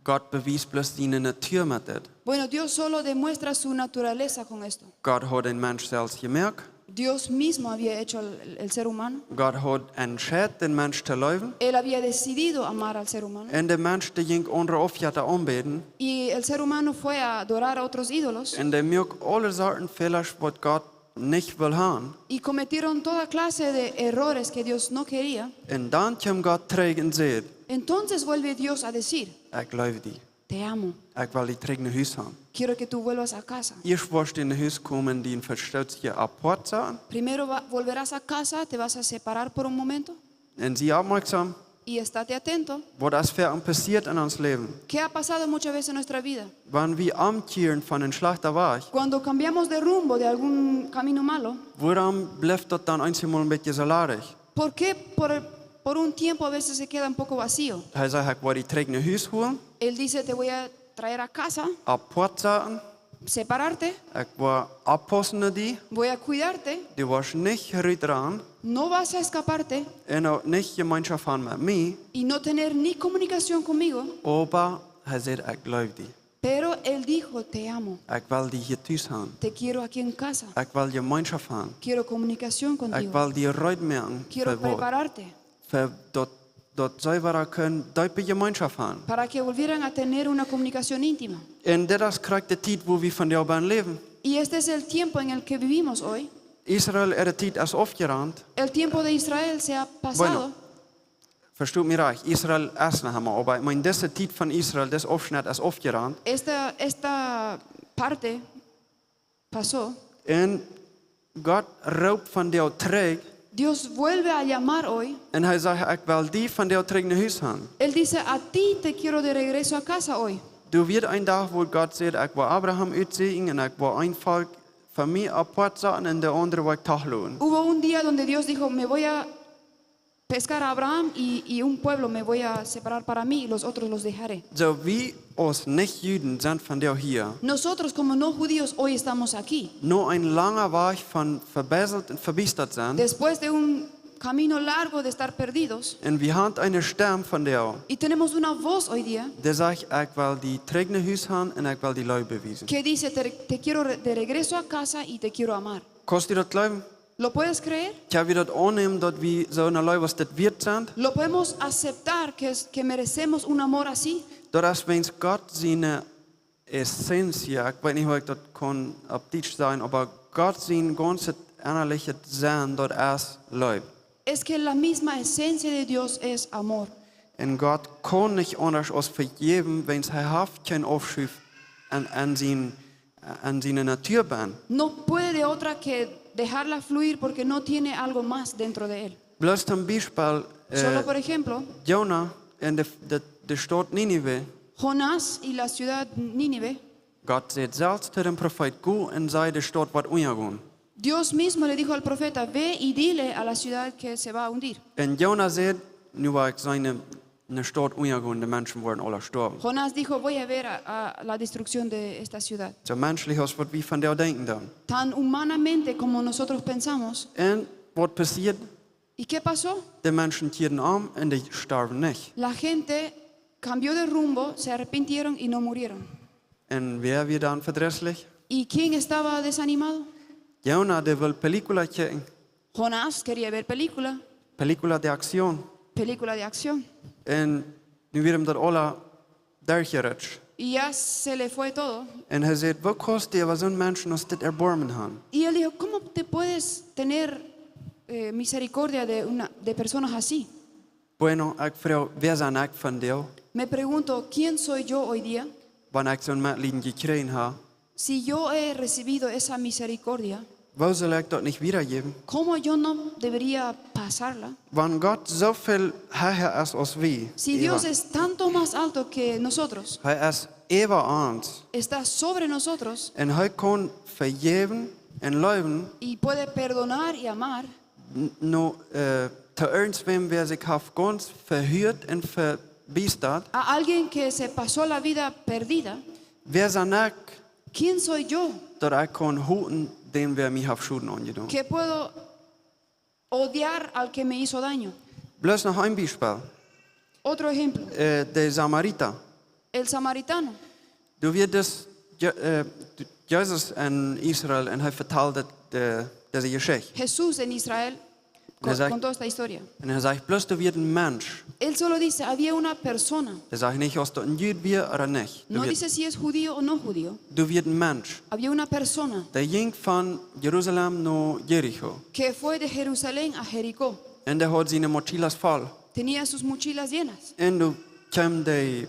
Gott bewiest bloos siene Natua met dit. Bueno, Dios solo demuestra su naturaleza con esto. Gott haud dän Mensch selfst jemoakt. Dios mismo había hecho el, el ser humano. Gott haud entscheit, dän Mensch to leewen. Él había decidido amar al ser humano. Un de Mensch, dee jinkj aundre Aufjetta aunbäden. Y el ser humano fue a adorar a otros ídolos. Un dee muak aule Sorten Fäla, waut Gott nich well han. Y cometieron toda clase de errores que Dios no quería. Un dan kjeem Gott trigj un säd: Entonces vuelve Dios a decir: "Ekj leew die. "Te amo. Ekj well die trigj no Hus han." Quiero que tú vuelvas a casa." Ieescht woascht du no Hus komen, die en Vestootsje apoat saten. Primero va- volverás a casa, te vas a separar por un momento Un sie oppmoakjsom, y estate atento. waut es fa ons passieet en ons Läwen. ¿Qué ha pasado muchas veces en nuestra vida? Wan wie omkjieren von een schlajchta Wajch, Cuando cambiamos de rumbo de algún camino malo, wuarom blift daut dan eenjemol een bät soo ladich? ¿por qué por, por un tiempo a veces se queda un poco vacío? Hee sajcht: "Ekj woa die trigj no Hus holen, Él dice: "Te voy a traer a casa, oppmoakjsom, separarte, ekj woa oppaussen no die, voy a cuidarte, du woascht nich rutranen no vas a escaparte un uk nich Jemeenschoft han met mie." y no tener ni comunicación conmigo." Oba hee sajcht: "Ekj leew die. Pero él dijo: "Te amo. Ekj well die hia tus han. Te quiero aquí en casa. Ekj well Jemeenschoft han. Quiero comunicación Ekj contigo. well die reed moaken Quiero fa waut. Prepararte Fa daut, daut see wada kunnen deepe Jemeenschoft han." para que volvieran a tener una comunicación íntima. Un dit es krakjt de Tiet, wua wie vondoag bennen läwen. Y este es el tiempo en el que vivimos hoy. Israel äare Tiet es aufjerant. El tiempo de Israel se ha pasado. Bueno, vestoot mie rajcht, Israel es noch emma, oba ekj meen, dise Tiet von Israel, dis Aufschnett es aufjerant. Esta, esta parte pasó. Un Gott roopt vondoag trigj. Dios vuelve a llamar hoy Un hee sajcht: "Ekj well die vondoag trigj no Hus han." Él dice: "A ti te quiero de regreso a casa hoy." Doa wia een Dach, wua Gott säd: "Ekj woa Abraham utsieekjen un ekj woa een Volkj fa mie apoat saten un de aundre woa ekj toloten." Hubo un día donde Dios dijo: "Me voy a pescar a Abraham y, y un pueblo me voy a separar para mí y los otros los dejaré." Soo, wie aus Nich-Juden sent vondoag hia. Nosotros como no judíos hoy estamos aquí. No een langa Wajch von vebeiselt un vebiestat sennen. Después de un camino largo de estar perdidos. Un wie han eene Stemm vondoag, Y tenemos una voz hoy día dee sajcht: "Ekj well die trigj no Hus han un ekj well die Leew bewiesen." que dice: "Te, te quiero re- de regreso a casa y te quiero amar." Kaust du daut jleewen? ¿Lo puedes creer? Kjenn wie daut aunnämen, daut wie soone Leew aus dit wieet sent? ¿Lo podemos aceptar que, es- que merecemos un amor así? Daut es wäajens Gott siene Essentia, ekj weet nich, woo ekj daut kaun opp Dietsch sajen, oba Gott sien gaunzet ennalichet Sennen, daut es Leew. Es que la misma esencia de Dios es amor. Un Gott kaun nich aundasch aus vejäwen, wäajens hee haft kjeen Aufschuw aun, aun sien, aun siene Natua bennen. No puede de otra que dejarla fluir porque no tiene algo más dentro de él. Bloos toom Biespel, äh, Solo por ejemplo, Jona un de, de, de Staut Ninive. Jonás y la ciudad Nínive. Gott säd selfst to dän Profeet: "Go un saj de Staut woat unjagonen." Dios mismo le dijo al profeta: "Ve y dile a la ciudad que se va a hundir." Un Jona säd: "Nu woa ekj sennen, de Staut unjagonen, de Menschen woaren aula stoawen." Jonás dijo: "Voy a ver a, a la destrucción de esta ciudad." Soo menschlich aus waut wie vondoag denkjen dan. Tan humanamente como nosotros pensamos. Un waut passieed? ¿Y qué pasó? De Menschen kjieeden om un dee storwen nich. La gente cambió de rumbo, se arrepintieron y no murieron. Un wäa wia dan vedrisslich? ¿Y quién estaba desanimado? Jona, dee wull Película kjikjen. Jonás quería ver película, Película de acción. película de acción. Un nu wia am daut aula derchjerutscht. Y ya se le fue todo. Un hee säd: "Woo kaust du äwa soone Menschen aus dit Erboarmen han?" Y él dijo: "¿Cómo te puedes tener eh, misericordia de, una, de personas así?" Bueno, ekj froag, wäa sie ekj vondoag? Me pregunto: "¿Quién soy yo hoy día?" Wan ekj soon Metlieden jekjräajen ha, Si yo he recibido esa misericordia, woo saul ekj daut nich wiedajäwen? ¿cómo yo no debería pasarla? Wan Gott soo väl hecha es aus wie, Si Dios es tanto más alto que nosotros, hee es äwa ons. está sobre nosotros, Un hee kaun vejäwen un leewen, y puede perdonar y amar, n-, no, äh, to irjentwäm, wäa sikj haft gaunz vehüat un vebiestat, a alguien que se pasó la vida perdida, wäa sie ekj, ¿quién soy yo daut ekj kaun hoten däm, wäa mie haft Schoden aunjedonen? Que puedo odiar al que me hizo daño? Bloos noch een Biespel. Otro ejemplo, Äh, de Samarita. El samaritano. Du wieescht, Je-, äh, du, Jesus en Israel un hee vetald de, dise Jeschicht. Jesús en Israel co-, Exacto. contó esta historia. Un hee sajcht, bloos doa wia een Mensch. Él solo dice, había una persona. Hee sajcht nich, aus daut een Jud wia ooda nich. Doa No wia, dice si es judío o no judío. Doa wia een Mensch. Había una persona Dee jinkj von Jerusalem no Jericho. Que fue de Jerusalén a Jericó. Un dee haud siene mochilas voll. Tenía sus mochilas llenas. Un doa kjeemen de,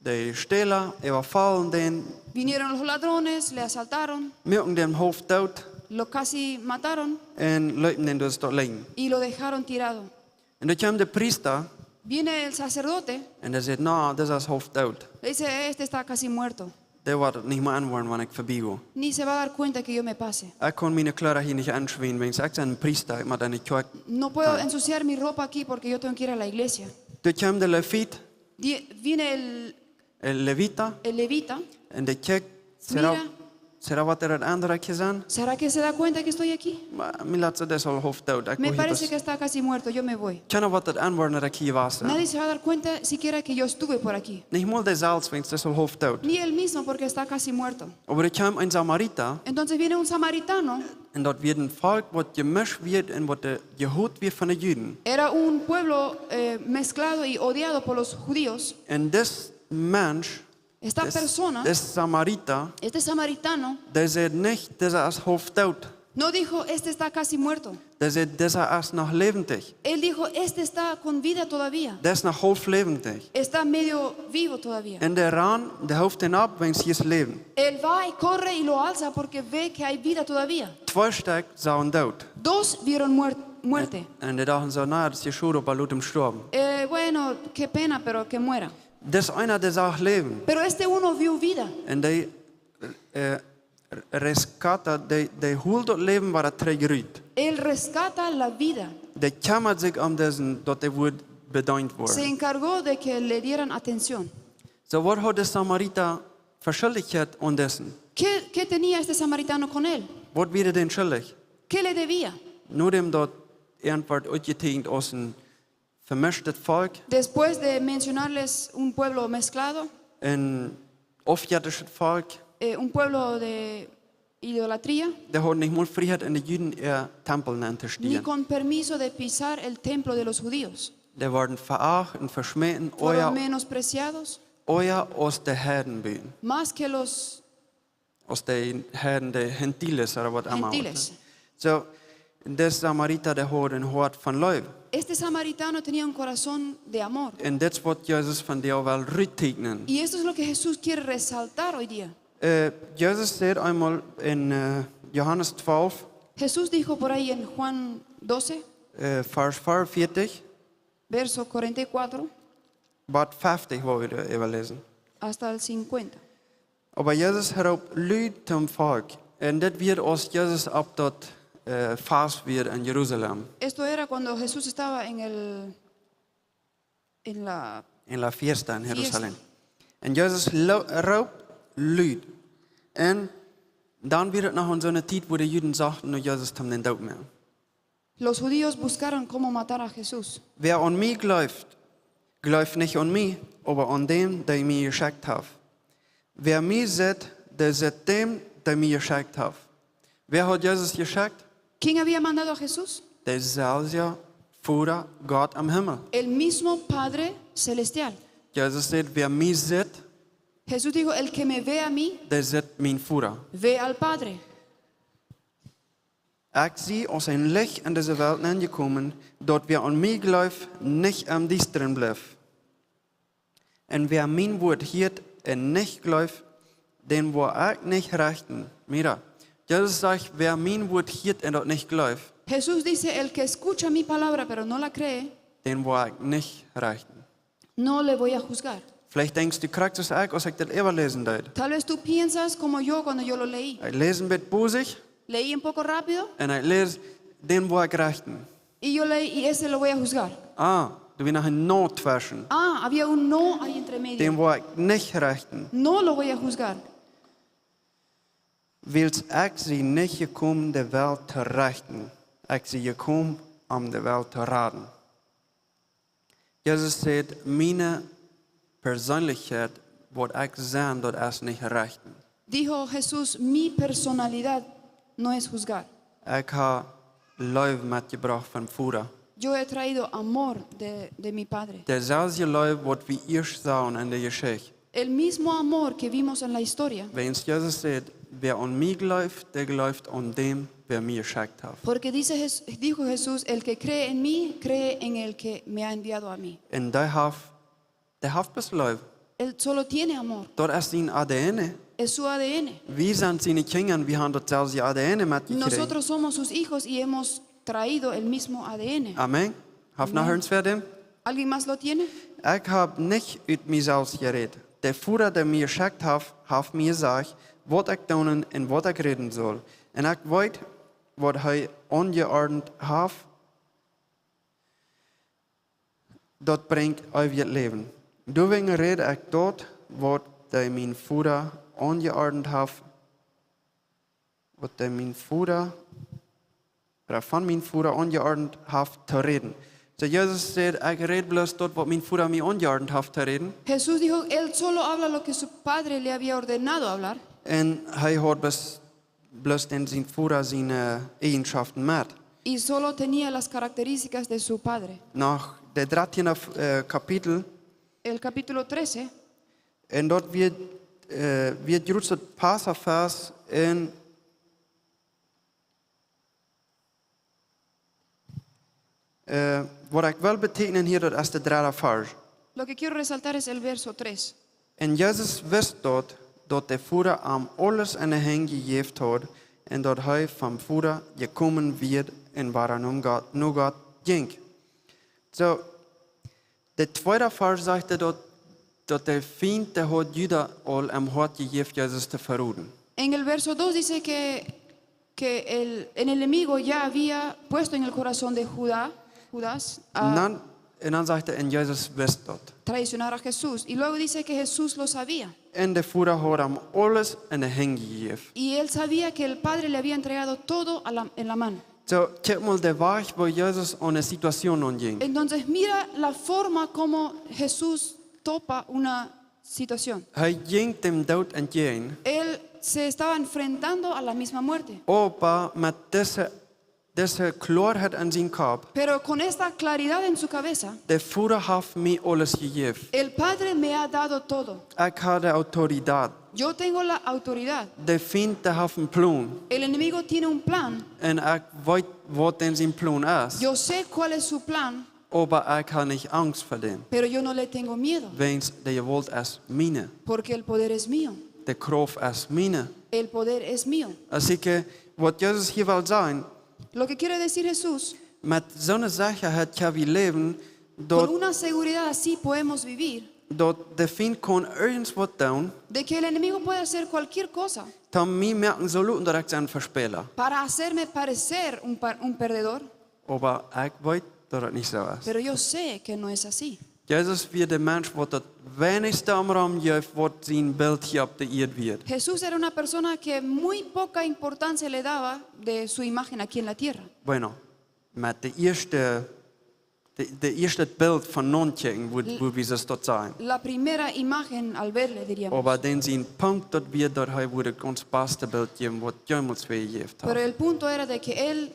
de Stäla, äwafaulen dän, Vinieron los ladrones, le asaltaron, muaken dän haulf doot lo casi mataron un leeten dän doa stoot lijen. Y lo dejaron tirado. Un doa kjeem de Priesta Viene el sacerdote, un dee säd, "Na, dis es haulf doot. Le dice, este está casi muerto. Dee woat nich mea enwoaren, wan ekj verbie go. Ni se va a dar cuenta que yo me pase. Ekj kaun miene Kjleeda hia nich enschwinjen, wiels ekj sie een Priesta, ekj mott enne Kjoakj." No puedo ensuciar mi ropa aquí porque yo tengo que ir a la iglesia. Doa kjeem de Levit, Die, viene el, el Levita, el levita. Un dee kjikjt, será, Mira. será waut daut aundre hia sent? ¿Será que se da cuenta que estoy aquí? Ma, mie lat soo, dis es aul haulf doot. Ekj Me go hia parece bes-, que está casi muerto, yo me voy. Kjeena woat daut enwoaren daut ekj hia wia. Nadie se va a dar cuenta siquiera que yo estuve por aquí. Nich mol dee selfst, wiels dis es aul haulf doot. Ni él mismo porque está casi muerto. Oba doa kjeem een Samarita, Entonces viene un samaritano. un daut wia een Volkj waut jemischt wia un waut de, jehaut wia von de Juden. Era un pueblo, eh, mezclado y odiado por los judíos. Un dis Mensch, Esta dis, persona, dis Samarita, este samaritano, dee säd nich, "Dis es haulf doot." No dijo, "Este está casi muerto." Dee säd, "Dis es noch läwendich." Él dijo, "Este está con vida todavía. Dee es noch haulf läwendich." Está medio vivo todavía. Un dee rant, dee halpt am opp, wiels hee es läwendich. Él va y corre y lo alza porque ve que hay vida todavía. Twee Stekj sagen doot. Dos vieron muer-, muerte. Un dee dochten soo, "Na, daut es je schod, oba lot am stoawen." Eh, bueno, qué pena, pero que muera. Dis eena, dee sach Läwen. Pero este uno vio vida. Un dee, äh, rescata, dee, dee holt daut Läwen, waut trigj rut. Él rescata la vida. Dee kjemmat sikj om disen, daut dee woat bedeent Se woaren. encargó de que le dieran atención. Soo, waut haud de Samarita fa Schuldichkjeit aun disen? ¿Qué, qué tenía este samaritano con él? Waut wia dee dän schuldich? ¿Qué le debía? Nodäm daut hee woat utjeteekjent aus een vemischtet Volkj. Después de mencionarles un pueblo mezclado, Een aufjettischet Volkj. eh, un pueblo de idolatría, Dee hauden nich mol Frieheit, en de Juden äa Tempel nenn to ni stalen. con permiso de pisar el templo de los judíos. Dee worden veacht un veschmäten, Fueron oja, menospreciados, oja aus de Heiden buten. más que los Aus de Heiden, de Gentiles, ooda waut emma. Gentiles. Soo, dis Samarita, dee haud een Hoat von Leew. Este samaritano tenía un corazón de amor. Un dit es waut Jesus vondoag well rutteekjnen. Y esto es lo que Jesús quiere resaltar hoy día. Äh, Jesus säd eemol en, äh, Johanes twalf, Jesús dijo por ahí en Juan doce, äh, Varsch veeaunvieetich, verso cuarenta y cuatro, bat fieftich, woa wie äwaläsen. Hasta el cincuenta. Oba Jesus roopt lud toom Volkj. Un dit wia aus Jesus opp daut, äh, Fast wia en Jerusalem. Esto era cuando Jesús estaba en el, en la En la fiesta en fiesta. Jerusalem. Un Jesus lo-, roopt lud. Un dan wia et noch en soone Tiet, wua de Juden sochten no Jesus toom dän doot moaken. Los judíos buscaron cómo matar a Jesús. Wäa aun mie jleeft, jleeft nich aun mie, oba aun däm, dee mie jeschekjt haft. Wäa mie sitt, dee sitt däm, dee mie jeschekjt haft. Wäa haud Jesus jeschekjt? ¿Quién había mandado a Jesús? Deeselwja Voda, Gott em Himmel. El mismo Padre celestial. Jesus säd, "Wäa mie sitt, Jesús dijo, "El que me ve a mí, dee sitt mien Voda." ve al Padre." Ekj sie aus een Licht en dise Welt nenjekomen, daut wäa aun mie jleeft, nich em Diestren blift. Un wäa mien Wuat hieet un nich jleeft, dän woa ekj nich rechten. Mira, Jesus sajcht, wäa mien Wuat hieet un daut nich jleeft, Jesús dice, "El que escucha mi palabra pero no la cree, dän woa ekj nich rechten." no le voy a juzgar." Veleicht denkjst du, krakjt soo aus ekj, aus ekj dit äwaläsen deed. Tal vez tú piensas como yo cuando yo lo leí. Ekj läs een bät bosich. Leí un poco rápido un ekj läs, dän woa ekj rechten. y yo leí, y ese lo voy a juzgar. Ah, doa wia noch een No tweschen. Ah, había un no ahí entre Dän medio. Woa ekj nich rechten. No lo voy a juzgar. Wiels ekj sie nich jekomen de Welt to rechten. Ekj sie jekomen om de Welt to raden. Jesus säd, miene Perseenlichkjeit, waut ekj sie, daut es nich rechten. Dijo Jesús, mi personalidad no es juzgar. Ekj hab Leew metjebrocht von Voda. Yo he traído amor de, de mi Padre. Deeselwje Leew waut wie ieescht sagen en de Jeschicht. El mismo amor que vimos en la historia. Wiels Jesus säd, wäa aun mie jleeft, dee jleeft aun däm, wäa mie jeschekjt haft. Porque dice Jes- dijo Jesús, el que cree en mí, cree en el que me ha enviado a mí. Un dee haft, dee haft bloos Leew. Él solo tiene amor. Daut es sien A D N. Es su A D N. Wie sent siene Kjinja, wie haben dautselwje A D N metjekjräajen. Nosotros somos sus hijos y hemos traído el mismo A D N. Amen. Haft noch Amen. Irjentwäa dän? ¿Alguien más lo tiene? Ekj hab nich ut mie selfst jerät. De Voda, dee mie jeschekjt haft, haft mie jesajcht, waut ekj doonen un waut ekj räden saul. Un ekj weet, waut hee aunjeordent haft, daut brinjt eewjet Läwen. Doawäajen räd ekj daut, waut dee mien Voda aunjeordent haft, waut dee mien Voda, ooda von mien Voda aunjeordent haft to räden. Soo Jesus säd, ekj räd bloos daut, waut mien Voda mie aunjeordent haft to räden. Jesús dijo, él solo habla lo que su padre le había ordenado hablar Un hee haud bloos, bloos dän sien Voda siene Eejenschoften met. y solo tenía las características de su padre. Noch de dartieende, äh, Kapitel. El capítulo trece, Un daut wia, äh, wia jrots daut Passafest un, äh, waut ekj well beteekjnen hia, daut es de dredde Varsch. lo que quiero resaltar es el verso tres. Un Jesus wist daut, daut de Voda am aules enne Henj jejäft haud un daut hee vom Voda jekomen wia un wada no Gott, no Gott jinkj. Soo, de tweede Varsch sajcht daut, daut de Fient, dee haud Juda aul em Hoat jejäft, Jesus to veroden. En el verso dos dice que, que el, el enemigo ya había puesto en el corazón de Judá, Judas a Un dan, un dan sajcht hee, un Jesus wist daut. traicionar a Jesús. Y luego dice que Jesús lo sabía. Un de Voda haud am aules enne Henj jejäft. Y él sabía que el Padre le había entregado todo a la- en la mano. Soo, kjikj mol de Wajch, woo Jesus aun de Situation aunjinkj. Entonces mira la forma como Jesús topa una situación. Hee jinkj däm Doot entjäajen, Él se estaba enfrentando a la misma muerte. oba met dise, dise Kloaheit en sien Kopp, Pero con esta claridad en su cabeza, de Voda haft mie aules jejäft. el Padre me ha dado todo. Ekj hab de Autoritäten. Yo tengo la autoridad. De Fient, dee haft een Plon. El enemigo tiene un plan. Un ekj weet, waut dän sien Plon es. Yo sé cuál es su plan, Oba ekj hab nich Angst ver dän. pero yo no le tengo miedo, Wiels de Jewault es miene. porque el poder es mío. De Krauft es miene. El poder es mío. Aulsoo, waut Jesus hia well sajen, Lo que quiere decir Jesús, met soone Sechaheit kjenn wie läwen, con daut, una seguridad así podemos vivir, daut de Fient kaun irjent waut doonen, de que el enemigo puede hacer cualquier cosa om mie to moaken soo luten, daut ekj sie een Vespäla. para hacerme parecer un, par- un perdedor, Oba ekj weet, daut daut nich soo es. pero yo sé que no es así. Jesus wia de Mensch, waut daut weinichste om am jeef, waut sien Bilt hia opp de Ieed wia. Jesús era una persona que muy poca importancia le daba de su imagen aquí en la tierra. Bueno, met de ieeschte, de, de ieeschte Bilt von nonkjikjen, woo, woo wie daut sajen. La primera imagen al verle, diríamos. Oba dän sien Punkt, daut wia, daut hee wudd daut gaunz baste Bilt jäwen, waut jemols wäa jejäft Pero haud. El punto era de que él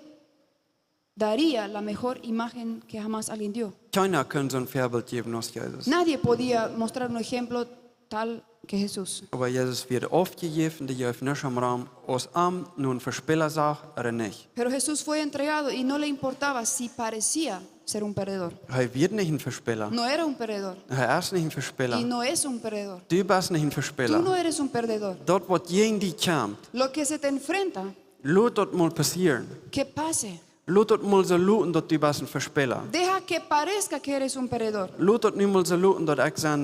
daría la mejor imagen que jamás alguien dio. Kjeena kunn soon Väabilt jäwen aus Jesus. Nadie podía mostrar un ejemplo tal que Jesús. Oba Jesus wia aufjejäft, dee jeef nuscht om am, aus am no een Vespäla sach ooda nich. Pero Jesús fue entregado y no le importaba si parecía ser un perdedor. Hee wia nich een Vespäla. No era un perdedor Hee es nich een Vespäla. Y no es un perdedor. Du best nich een Vespäla. Tú no eres un perdedor. Daut, waut jäajen die kjemt, Lo que se te enfrenta, lot daut mol passieren. que pase. Lot daut mol soo luten, daut du best een Vespäla. Deja que parezca que eres un perdedor. Lot daut nu mol soo luten, daut ekj sie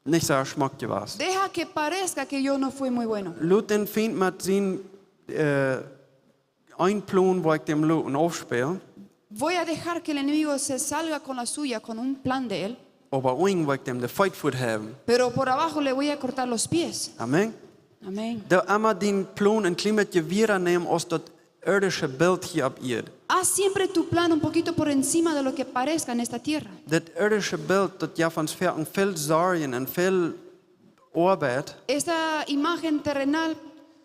nich soo schmock jewast. Deja que parezca que yo no fui muy bueno. Lot dän Fient met sien, äh, een Plon woa ekj däm loten aufspälen, Voy a dejar que el enemigo se salga con la suya, con un plan de él, oba unjen woa ekj däm de Feet fuat haben. Pero por abajo le voy a cortar los pies. Amen. Amén. Doo emma dien Plon een kjlien bät wieda nämen aus daut irdische Bilt hia opp Ieed. Haz siempre tu plan un poquito por encima de lo que parezca en esta tierra. Daut irdische Bilt, daut jeft ons väl, väl Sorjen un väl Oabeit. Esta imagen terrenal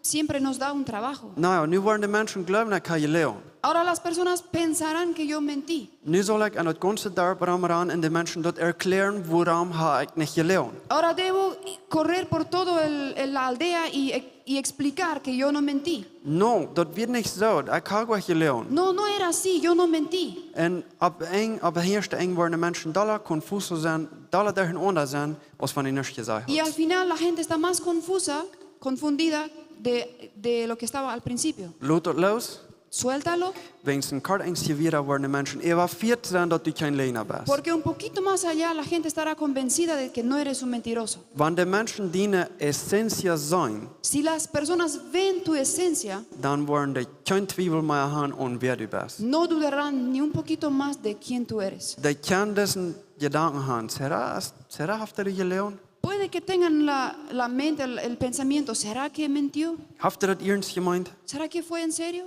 siempre nos da un trabajo. Na jo, nu woaren de Menschen jleewen, ekj hab jeloagen. Ahora las personas pensarán que yo mentí. Nu saul ekj aun daut gaunze Darp romrennen un de Menschen daut erkjlären, wuarom hab ekj nich jeloagen. Ahora debo correr por todo el- el- la aldea y, y explicar que yo no mentí. No, daut wia nich soo, ekj hab goa nich jeloagen. No, no era así, yo no mentí. Un opp een, opp daut ieeschte Enj woaren de Menschen dolla konfus sennen, dolla derchenaunda sennen, aus wan ekj nuscht jesajcht Y al haud. Final la gente está más confusa, confundida de, de lo que estaba al principio. Lot daut loos, Suéltalo, wäajens een kort Enjstje wieda woaren de Menschen äwafieet sennen, daut du kjeen Läajna best. Porque un poquito más allá la gente estará convencida de que no eres un mentiroso. Wan de Menschen diene Essentia seenen, Si las personas ven tu esencia, dan woaren dee kjeen Twiewel mea haben aun wäa du best. No dudarán ni un poquito más de quién tú eres. Dee kjennen disen Jedanken haben: Sera, es- Sera, haft hee jeloagen? Puede que tengan la, la mente, el, el pensamiento, ¿será que mintió? Haft hee daut iernst jemeent? ¿Será que fue en serio?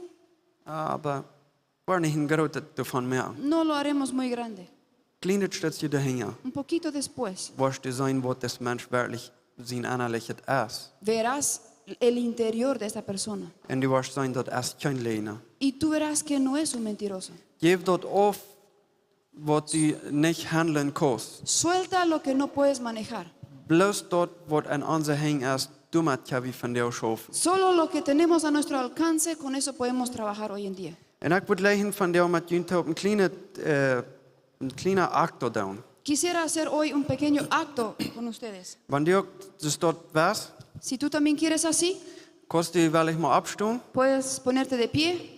Oba woa nich een grootet doavon moaken. No lo haremos muy grande. Kjlienet Stekjtje doahinja. Un poquito después, Woascht du seenen, waut dis Mensch werkjlich sien Ennalichet es. Verás el interior de esta persona. Un du woascht seenen, daut es kjeen Läajna. Y tú verás que no es un mentiroso. Jeff daut auf, waut du nich handlen kaust. Suelta lo que no puedes manejar. Bloos daut, waut aun onse Henj es, doamet kjenn wie vondoag schaufen. Solo lo que tenemos a nuestro alcance, con eso podemos trabajar hoy en día. Un ekj wudd jleichen vondoag met junt toop een kjlienet, äh, een kjlienen Akt doonen. Quisiera hacer hoy un pequeño acto con ustedes. Wan du uk dus daut west, Si tú también quieres así, kaust du veleicht mol oppstonen. Puedes ponerte de pie.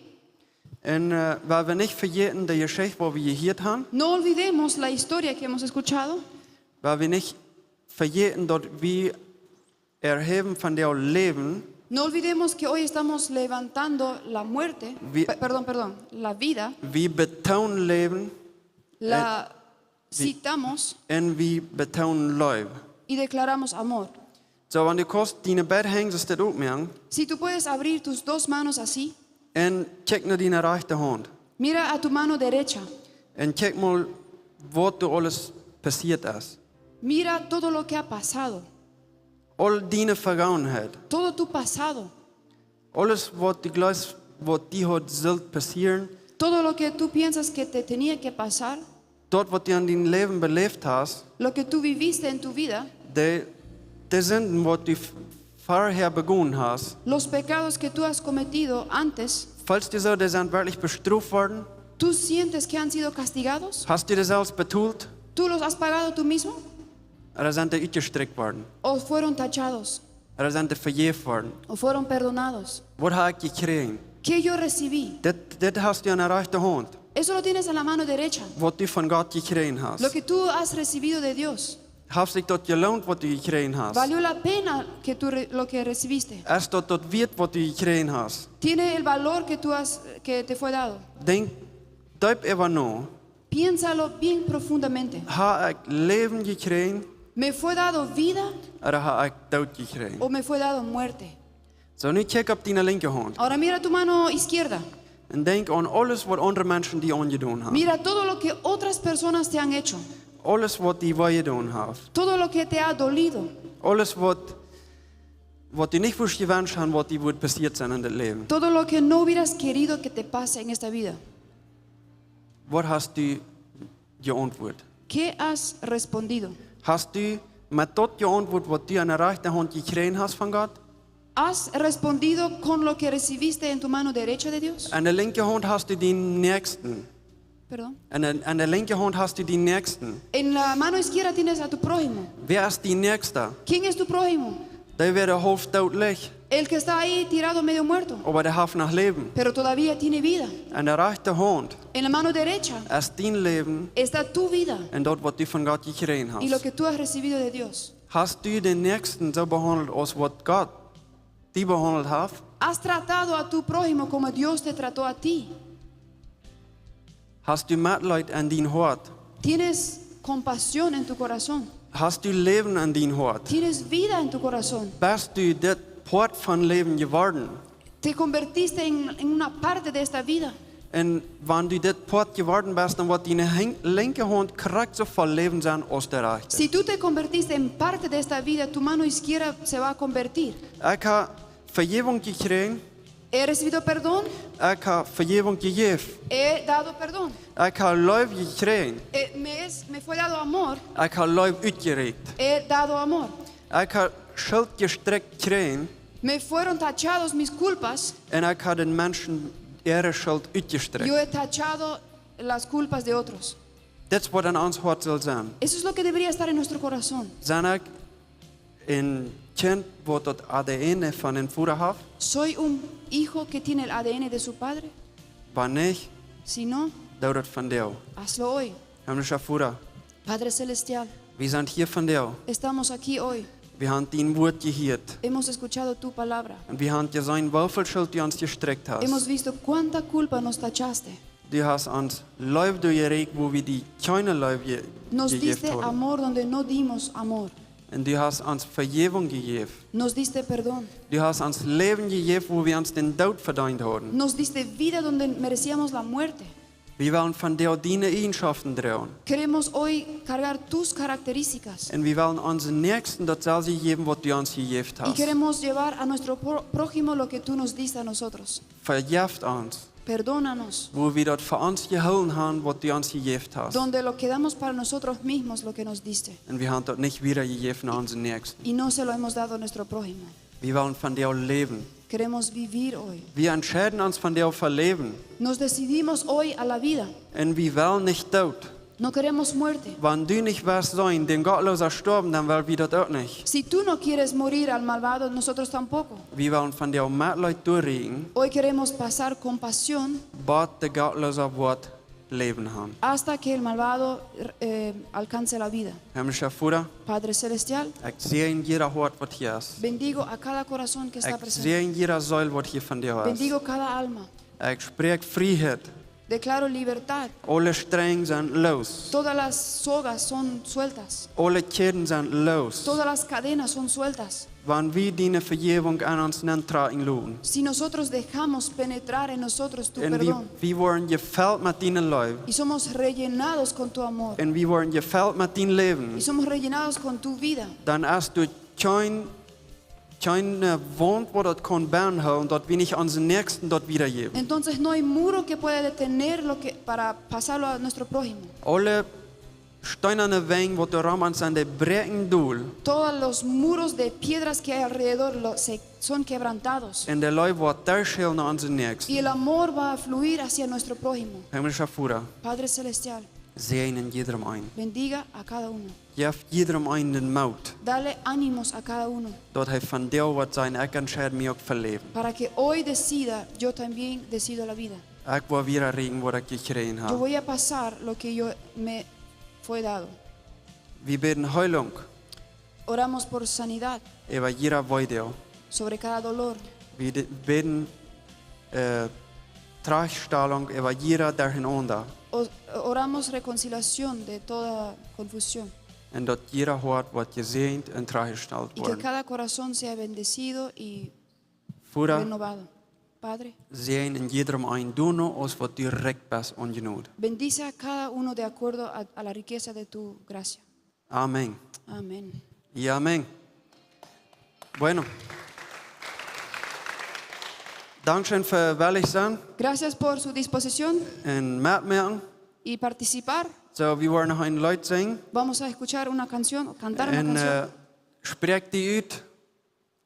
Un, äh, wie woaren nich vejäten de Jeschicht, waut wie jehieet haben. No olvidemos la historia que hemos escuchado. Wie woaren nich vejäten, daut wie erhäwen vondoag Läwen. No olvidemos que hoy estamos levantando la muerte, Vi- pe- perdón, perdón, la vida, Wie betoonen Läwen la citamos un wie betoonen Leew. Y declaramos amor. Soo, wan du kaust diene beid Henj soo dit opmoaken, Si tú puedes abrir tus dos manos así, un kjikj no diene rajchte Haunt. Mira a tu mano derecha. Un kjikj mol, waut doa aules passieet es. Mira todo lo que ha pasado. Aul diene Vegangenheit. Todo tu pasado. Aules, waut du jleefst, waut die haud sult passieren. Todo lo que tú piensas que te tenía que pasar. Daut, waut du aun dien Läwen beläft hast. Lo que tú viviste en tu vida. De, de Sinden, waut du v- verhäa begonen hast. Los pecados que tú has cometido antes. Feelst du soo, dee sent werkjlich bestroft worden? ¿Tú sientes que han sido castigados? Hast du dee selfst betolt? ¿Tú los has pagado tú mismo? Ooda sent dee utjestrekjt worden? ¿O fueron tachados? Ooda sent dee vejäft worden? ¿O fueron perdonados? Waut hab ekj jekjräajen? ¿Qué yo recibí? Dit, dit hast du aun de rajchte Haunt. Eso lo tienes en la mano derecha. Waut du von Gott jekjräajen hast. Lo que tú has recibido de Dios. Haft sikj daut jeloont, waut du jekjräajen hast? Valió la pena que tú re- lo que recibiste. Es daut daut wieet, waut du jekjräajen hast? Tiene el valor que tú has que te fue dado. Denkj deep äwa no. Piénsalo bien profundamente. Hab ekj Läwen jekjräajen? ¿Me fue dado vida Ooda hab ekj Doot jekjräajen? O me fue dado muerte? Soo, nu kjikj opp diene linkje Haunt. Ahora mira tu mano izquierda. Un denkj aun aules, waut aundre Menschen die aunjedonen haben. Mira todo lo que otras personas te han hecho. Aules, waut die wee jedonen haft. Todo lo que te ha dolido. Aules, waut, waut du nich wurscht jewenscht haben, waut die wudd passieet sennen en dit Läwen. Todo lo que no hubieras querido que te pase en esta vida. Waut hast du jeauntwuat? ¿Qué has respondido? Hast du met daut jeauntwuat, waut du aun de rajchte Haunt jekjräajen hast von Gott? ¿Has respondido con lo que recibiste en tu mano derecha de Dios? Aun de linkje Haunt hast du dien Näakjsten. Perdón. Aun de, aun de linkje Haunt hast du dien Näakjsten. En la mano izquierda tienes a tu prójimo. Wäa es dien Näakjsta? ¿Quién es tu prójimo? Dee wia haulf doot lich, El que está ahí tirado medio muerto, oba dee haft noch Läwen. Pero todavía tiene vida. Aun de rajchte Haunt En la mano derecha es dien Läwen está tu vida un daut, waut du von Gott jekjräajen y lo hast. Que tú has recibido de Dios. Hast du dän Näakjsten soo behaundelt, aus waut Gott die behaundelt haft? ¿Has tratado a tu prójimo como Dios te trató a ti? Hast du Mitleid en dien Hart? ¿Tienes compasión en tu corazón? Hast du Läwen en dien Hart? ¿Tienes vida en tu corazón? Best du dit Poat von Läwen jeworden? ¿Te convertiste en, en una parte de esta vida? Un wan du dit Poat jeworden best, dan woat diene hen- linkje Haunt krakjt soo voll Läwen sennen aus de rajchte. Si tú te convertiste en parte de esta vida, tu mano izquierda se va a convertir. Ekj hab Vejäwunk jekjräajen. He recibido perdón. Ekj hab Vejäwunk jejäft. He dado perdón. Ekj hab Leew jekjräajen. Eh, me, es, me fue dado amor. Ekj hab Leew utjerakjt. He dado amor. Ekj hab Schult jestrekjt jekjräajen. Me fueron tachados mis culpas. Un ekj hab dän Menschen äare Schult utjestrekjt. Yo he tachado las culpas de otros. Dit es waut en ons Hart saul sennen. Eso es lo que debería estar en nuestro corazón. Sie ekj een Kjint waut daut A D N von een Voda haft? ¿Soy un hijo que tiene el A D N de su padre? Wan nich, Si no, doo daut vondoag. Hazlo hoy. Himmlischa Voda, Padre Celestial, wie sent hia vondoag. Estamos aquí hoy. Wie haben dien Wuat jehieet. Hemos escuchado tu palabra. Un wie haben jeseenen, woo väl Schult du ons jestrekjt hast. Hemos visto cuánta culpa nos tachaste. Du hast ons Leew doajerakjt, wua wie die kjeene Leew je- Nos jejäft diste haben. Amor donde no dimos amor. Un du hast ons Vejäwunk jejäft. Nos diste perdón. Du hast ons Läwen jejäft, wua wie ons dän Doot vedeent hauden. Nos diste vida donde merecíamos la muerte. Wie wellen vondoag diene Eajenschoften droagen. Queremos hoy cargar tus características. Un wie wellen onsen Näakjsten daut selwje jäwen, waut du ons jejäft hast. Y queremos llevar a nuestro pro- prójimo lo que tú nos diste a nosotros. Vejeft ons. Perdónanos. Wua wie daut fa ons jehoolen haben, waut du ons jejäft hast. Donde lo quedamos para nosotros mismos lo que nos diste. Un wie haben daut nich wiedajejäft aun onsen Näakjsten. Y no se lo hemos dado a nuestro prójimo. Wie wellen vondoag läwen. Queremos vivir hoy. Wie entscheiden ons vondoag fa Läwen. Nos decidimos hoy a la vida. Un wie wellen nich Doot. No queremos muerte. Wan du nich west sennen, dän Gottloosen stoawen, dan well wie daut uk nich. Si tú no quieres morir al malvado, nosotros tampoco. Wie wellen vondoag Mitleid doaräakjen, Hoy queremos pasar compasión bat de Gottloosa woat Läwen haben. Hasta que el malvado, eh, alcance la vida. Himmlischa Voda, Padre Celestial, ekj säajen jieda Hoat waut hia es. Bendigo a cada corazón que está presente. Ekj säajen jieda Seel waut hia vondoag es. Bendigo cada alma. Ekj spräakj Frieheit. Declaro libertad. Aule Strenj sent loos. Todas las sogas son sueltas. Aule Kjäden sent loos. Todas las cadenas son sueltas. Wan wie diene Vejäwunk aun ons nentrakjen loten. Si nosotros dejamos penetrar en nosotros tu perdón. Un wie, wie woaren jefelt met diene Leew. Y somos rellenados con tu amor. Un wie woaren jefelt met dien Läwen. Y somos rellenados con tu vida. Dan es doa kjeen, kjeen, eh, Waunt waut daut kaun bennhoolen, daut wie nich onsen Näakjsten daut wiedajäwen. Entonces no hay muro que pueda detener lo que, para pasarlo a nuestro prójimo. Aule steenane Wenj waut doa rom ons sent, dee bräakjen dol. Todos los muros de piedras que hay alrededor lo- se- son quebrantados. Un de Leew woat derchhellen no onsen Näakjsten. Y el amor va a fluir hacia nuestro prójimo. Himmlischa Voda, Padre Celestial, säajen jiedrem eenen. Bendiga a cada uno. Jeff jiedrem eenen dän Moot. Dale ánimos a cada uno. Daut hee vondoag woat sajen: Ekj entscheid mie uk fa Läwen. Para que hoy decida, yo también decido la vida. Ekj woa wiedajäwen waut ekj jekjräajen hab. Yo voy a pasar lo que yo me fue dado. Wie bäden Heilunk. Oramos por sanidad. Äwa jieda Weedoag. Sobre cada dolor. Wie de- bäden, eh, Trajchstalunk äwa jieda Derchenaunda. O- oramos reconciliación de toda confusión. Un daut jieda Hoat woat jesäajent un trajchjestalt woat. Y que cada corazón sea bendecido y Voda, renovado. Padre, säajen jiedrem eenen doano aus waut du rikj best aun Jnod. Bendice a cada uno de acuerdo a, a la riqueza de tu gracia. Amen. Amén. Y amén. Bueno. Dankscheen fa wellich sennen. Gracias por su disposición. Un metmoaken. Y participar. So, wie woaren noch een Leet sinjen. Vamos a escuchar una canción, cantar una canción. Un, eh, spräakj die ut.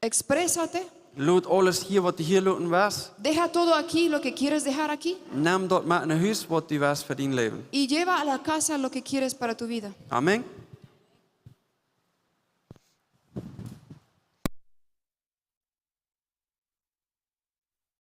Exprésate. Lot aules hia waut du hia loten west. Deja todo aquí lo que quieres dejar aquí. Nem daut met no Hus waut du west fa dien Läwen. Y lleva a la casa lo que quieres para tu vida. Amen.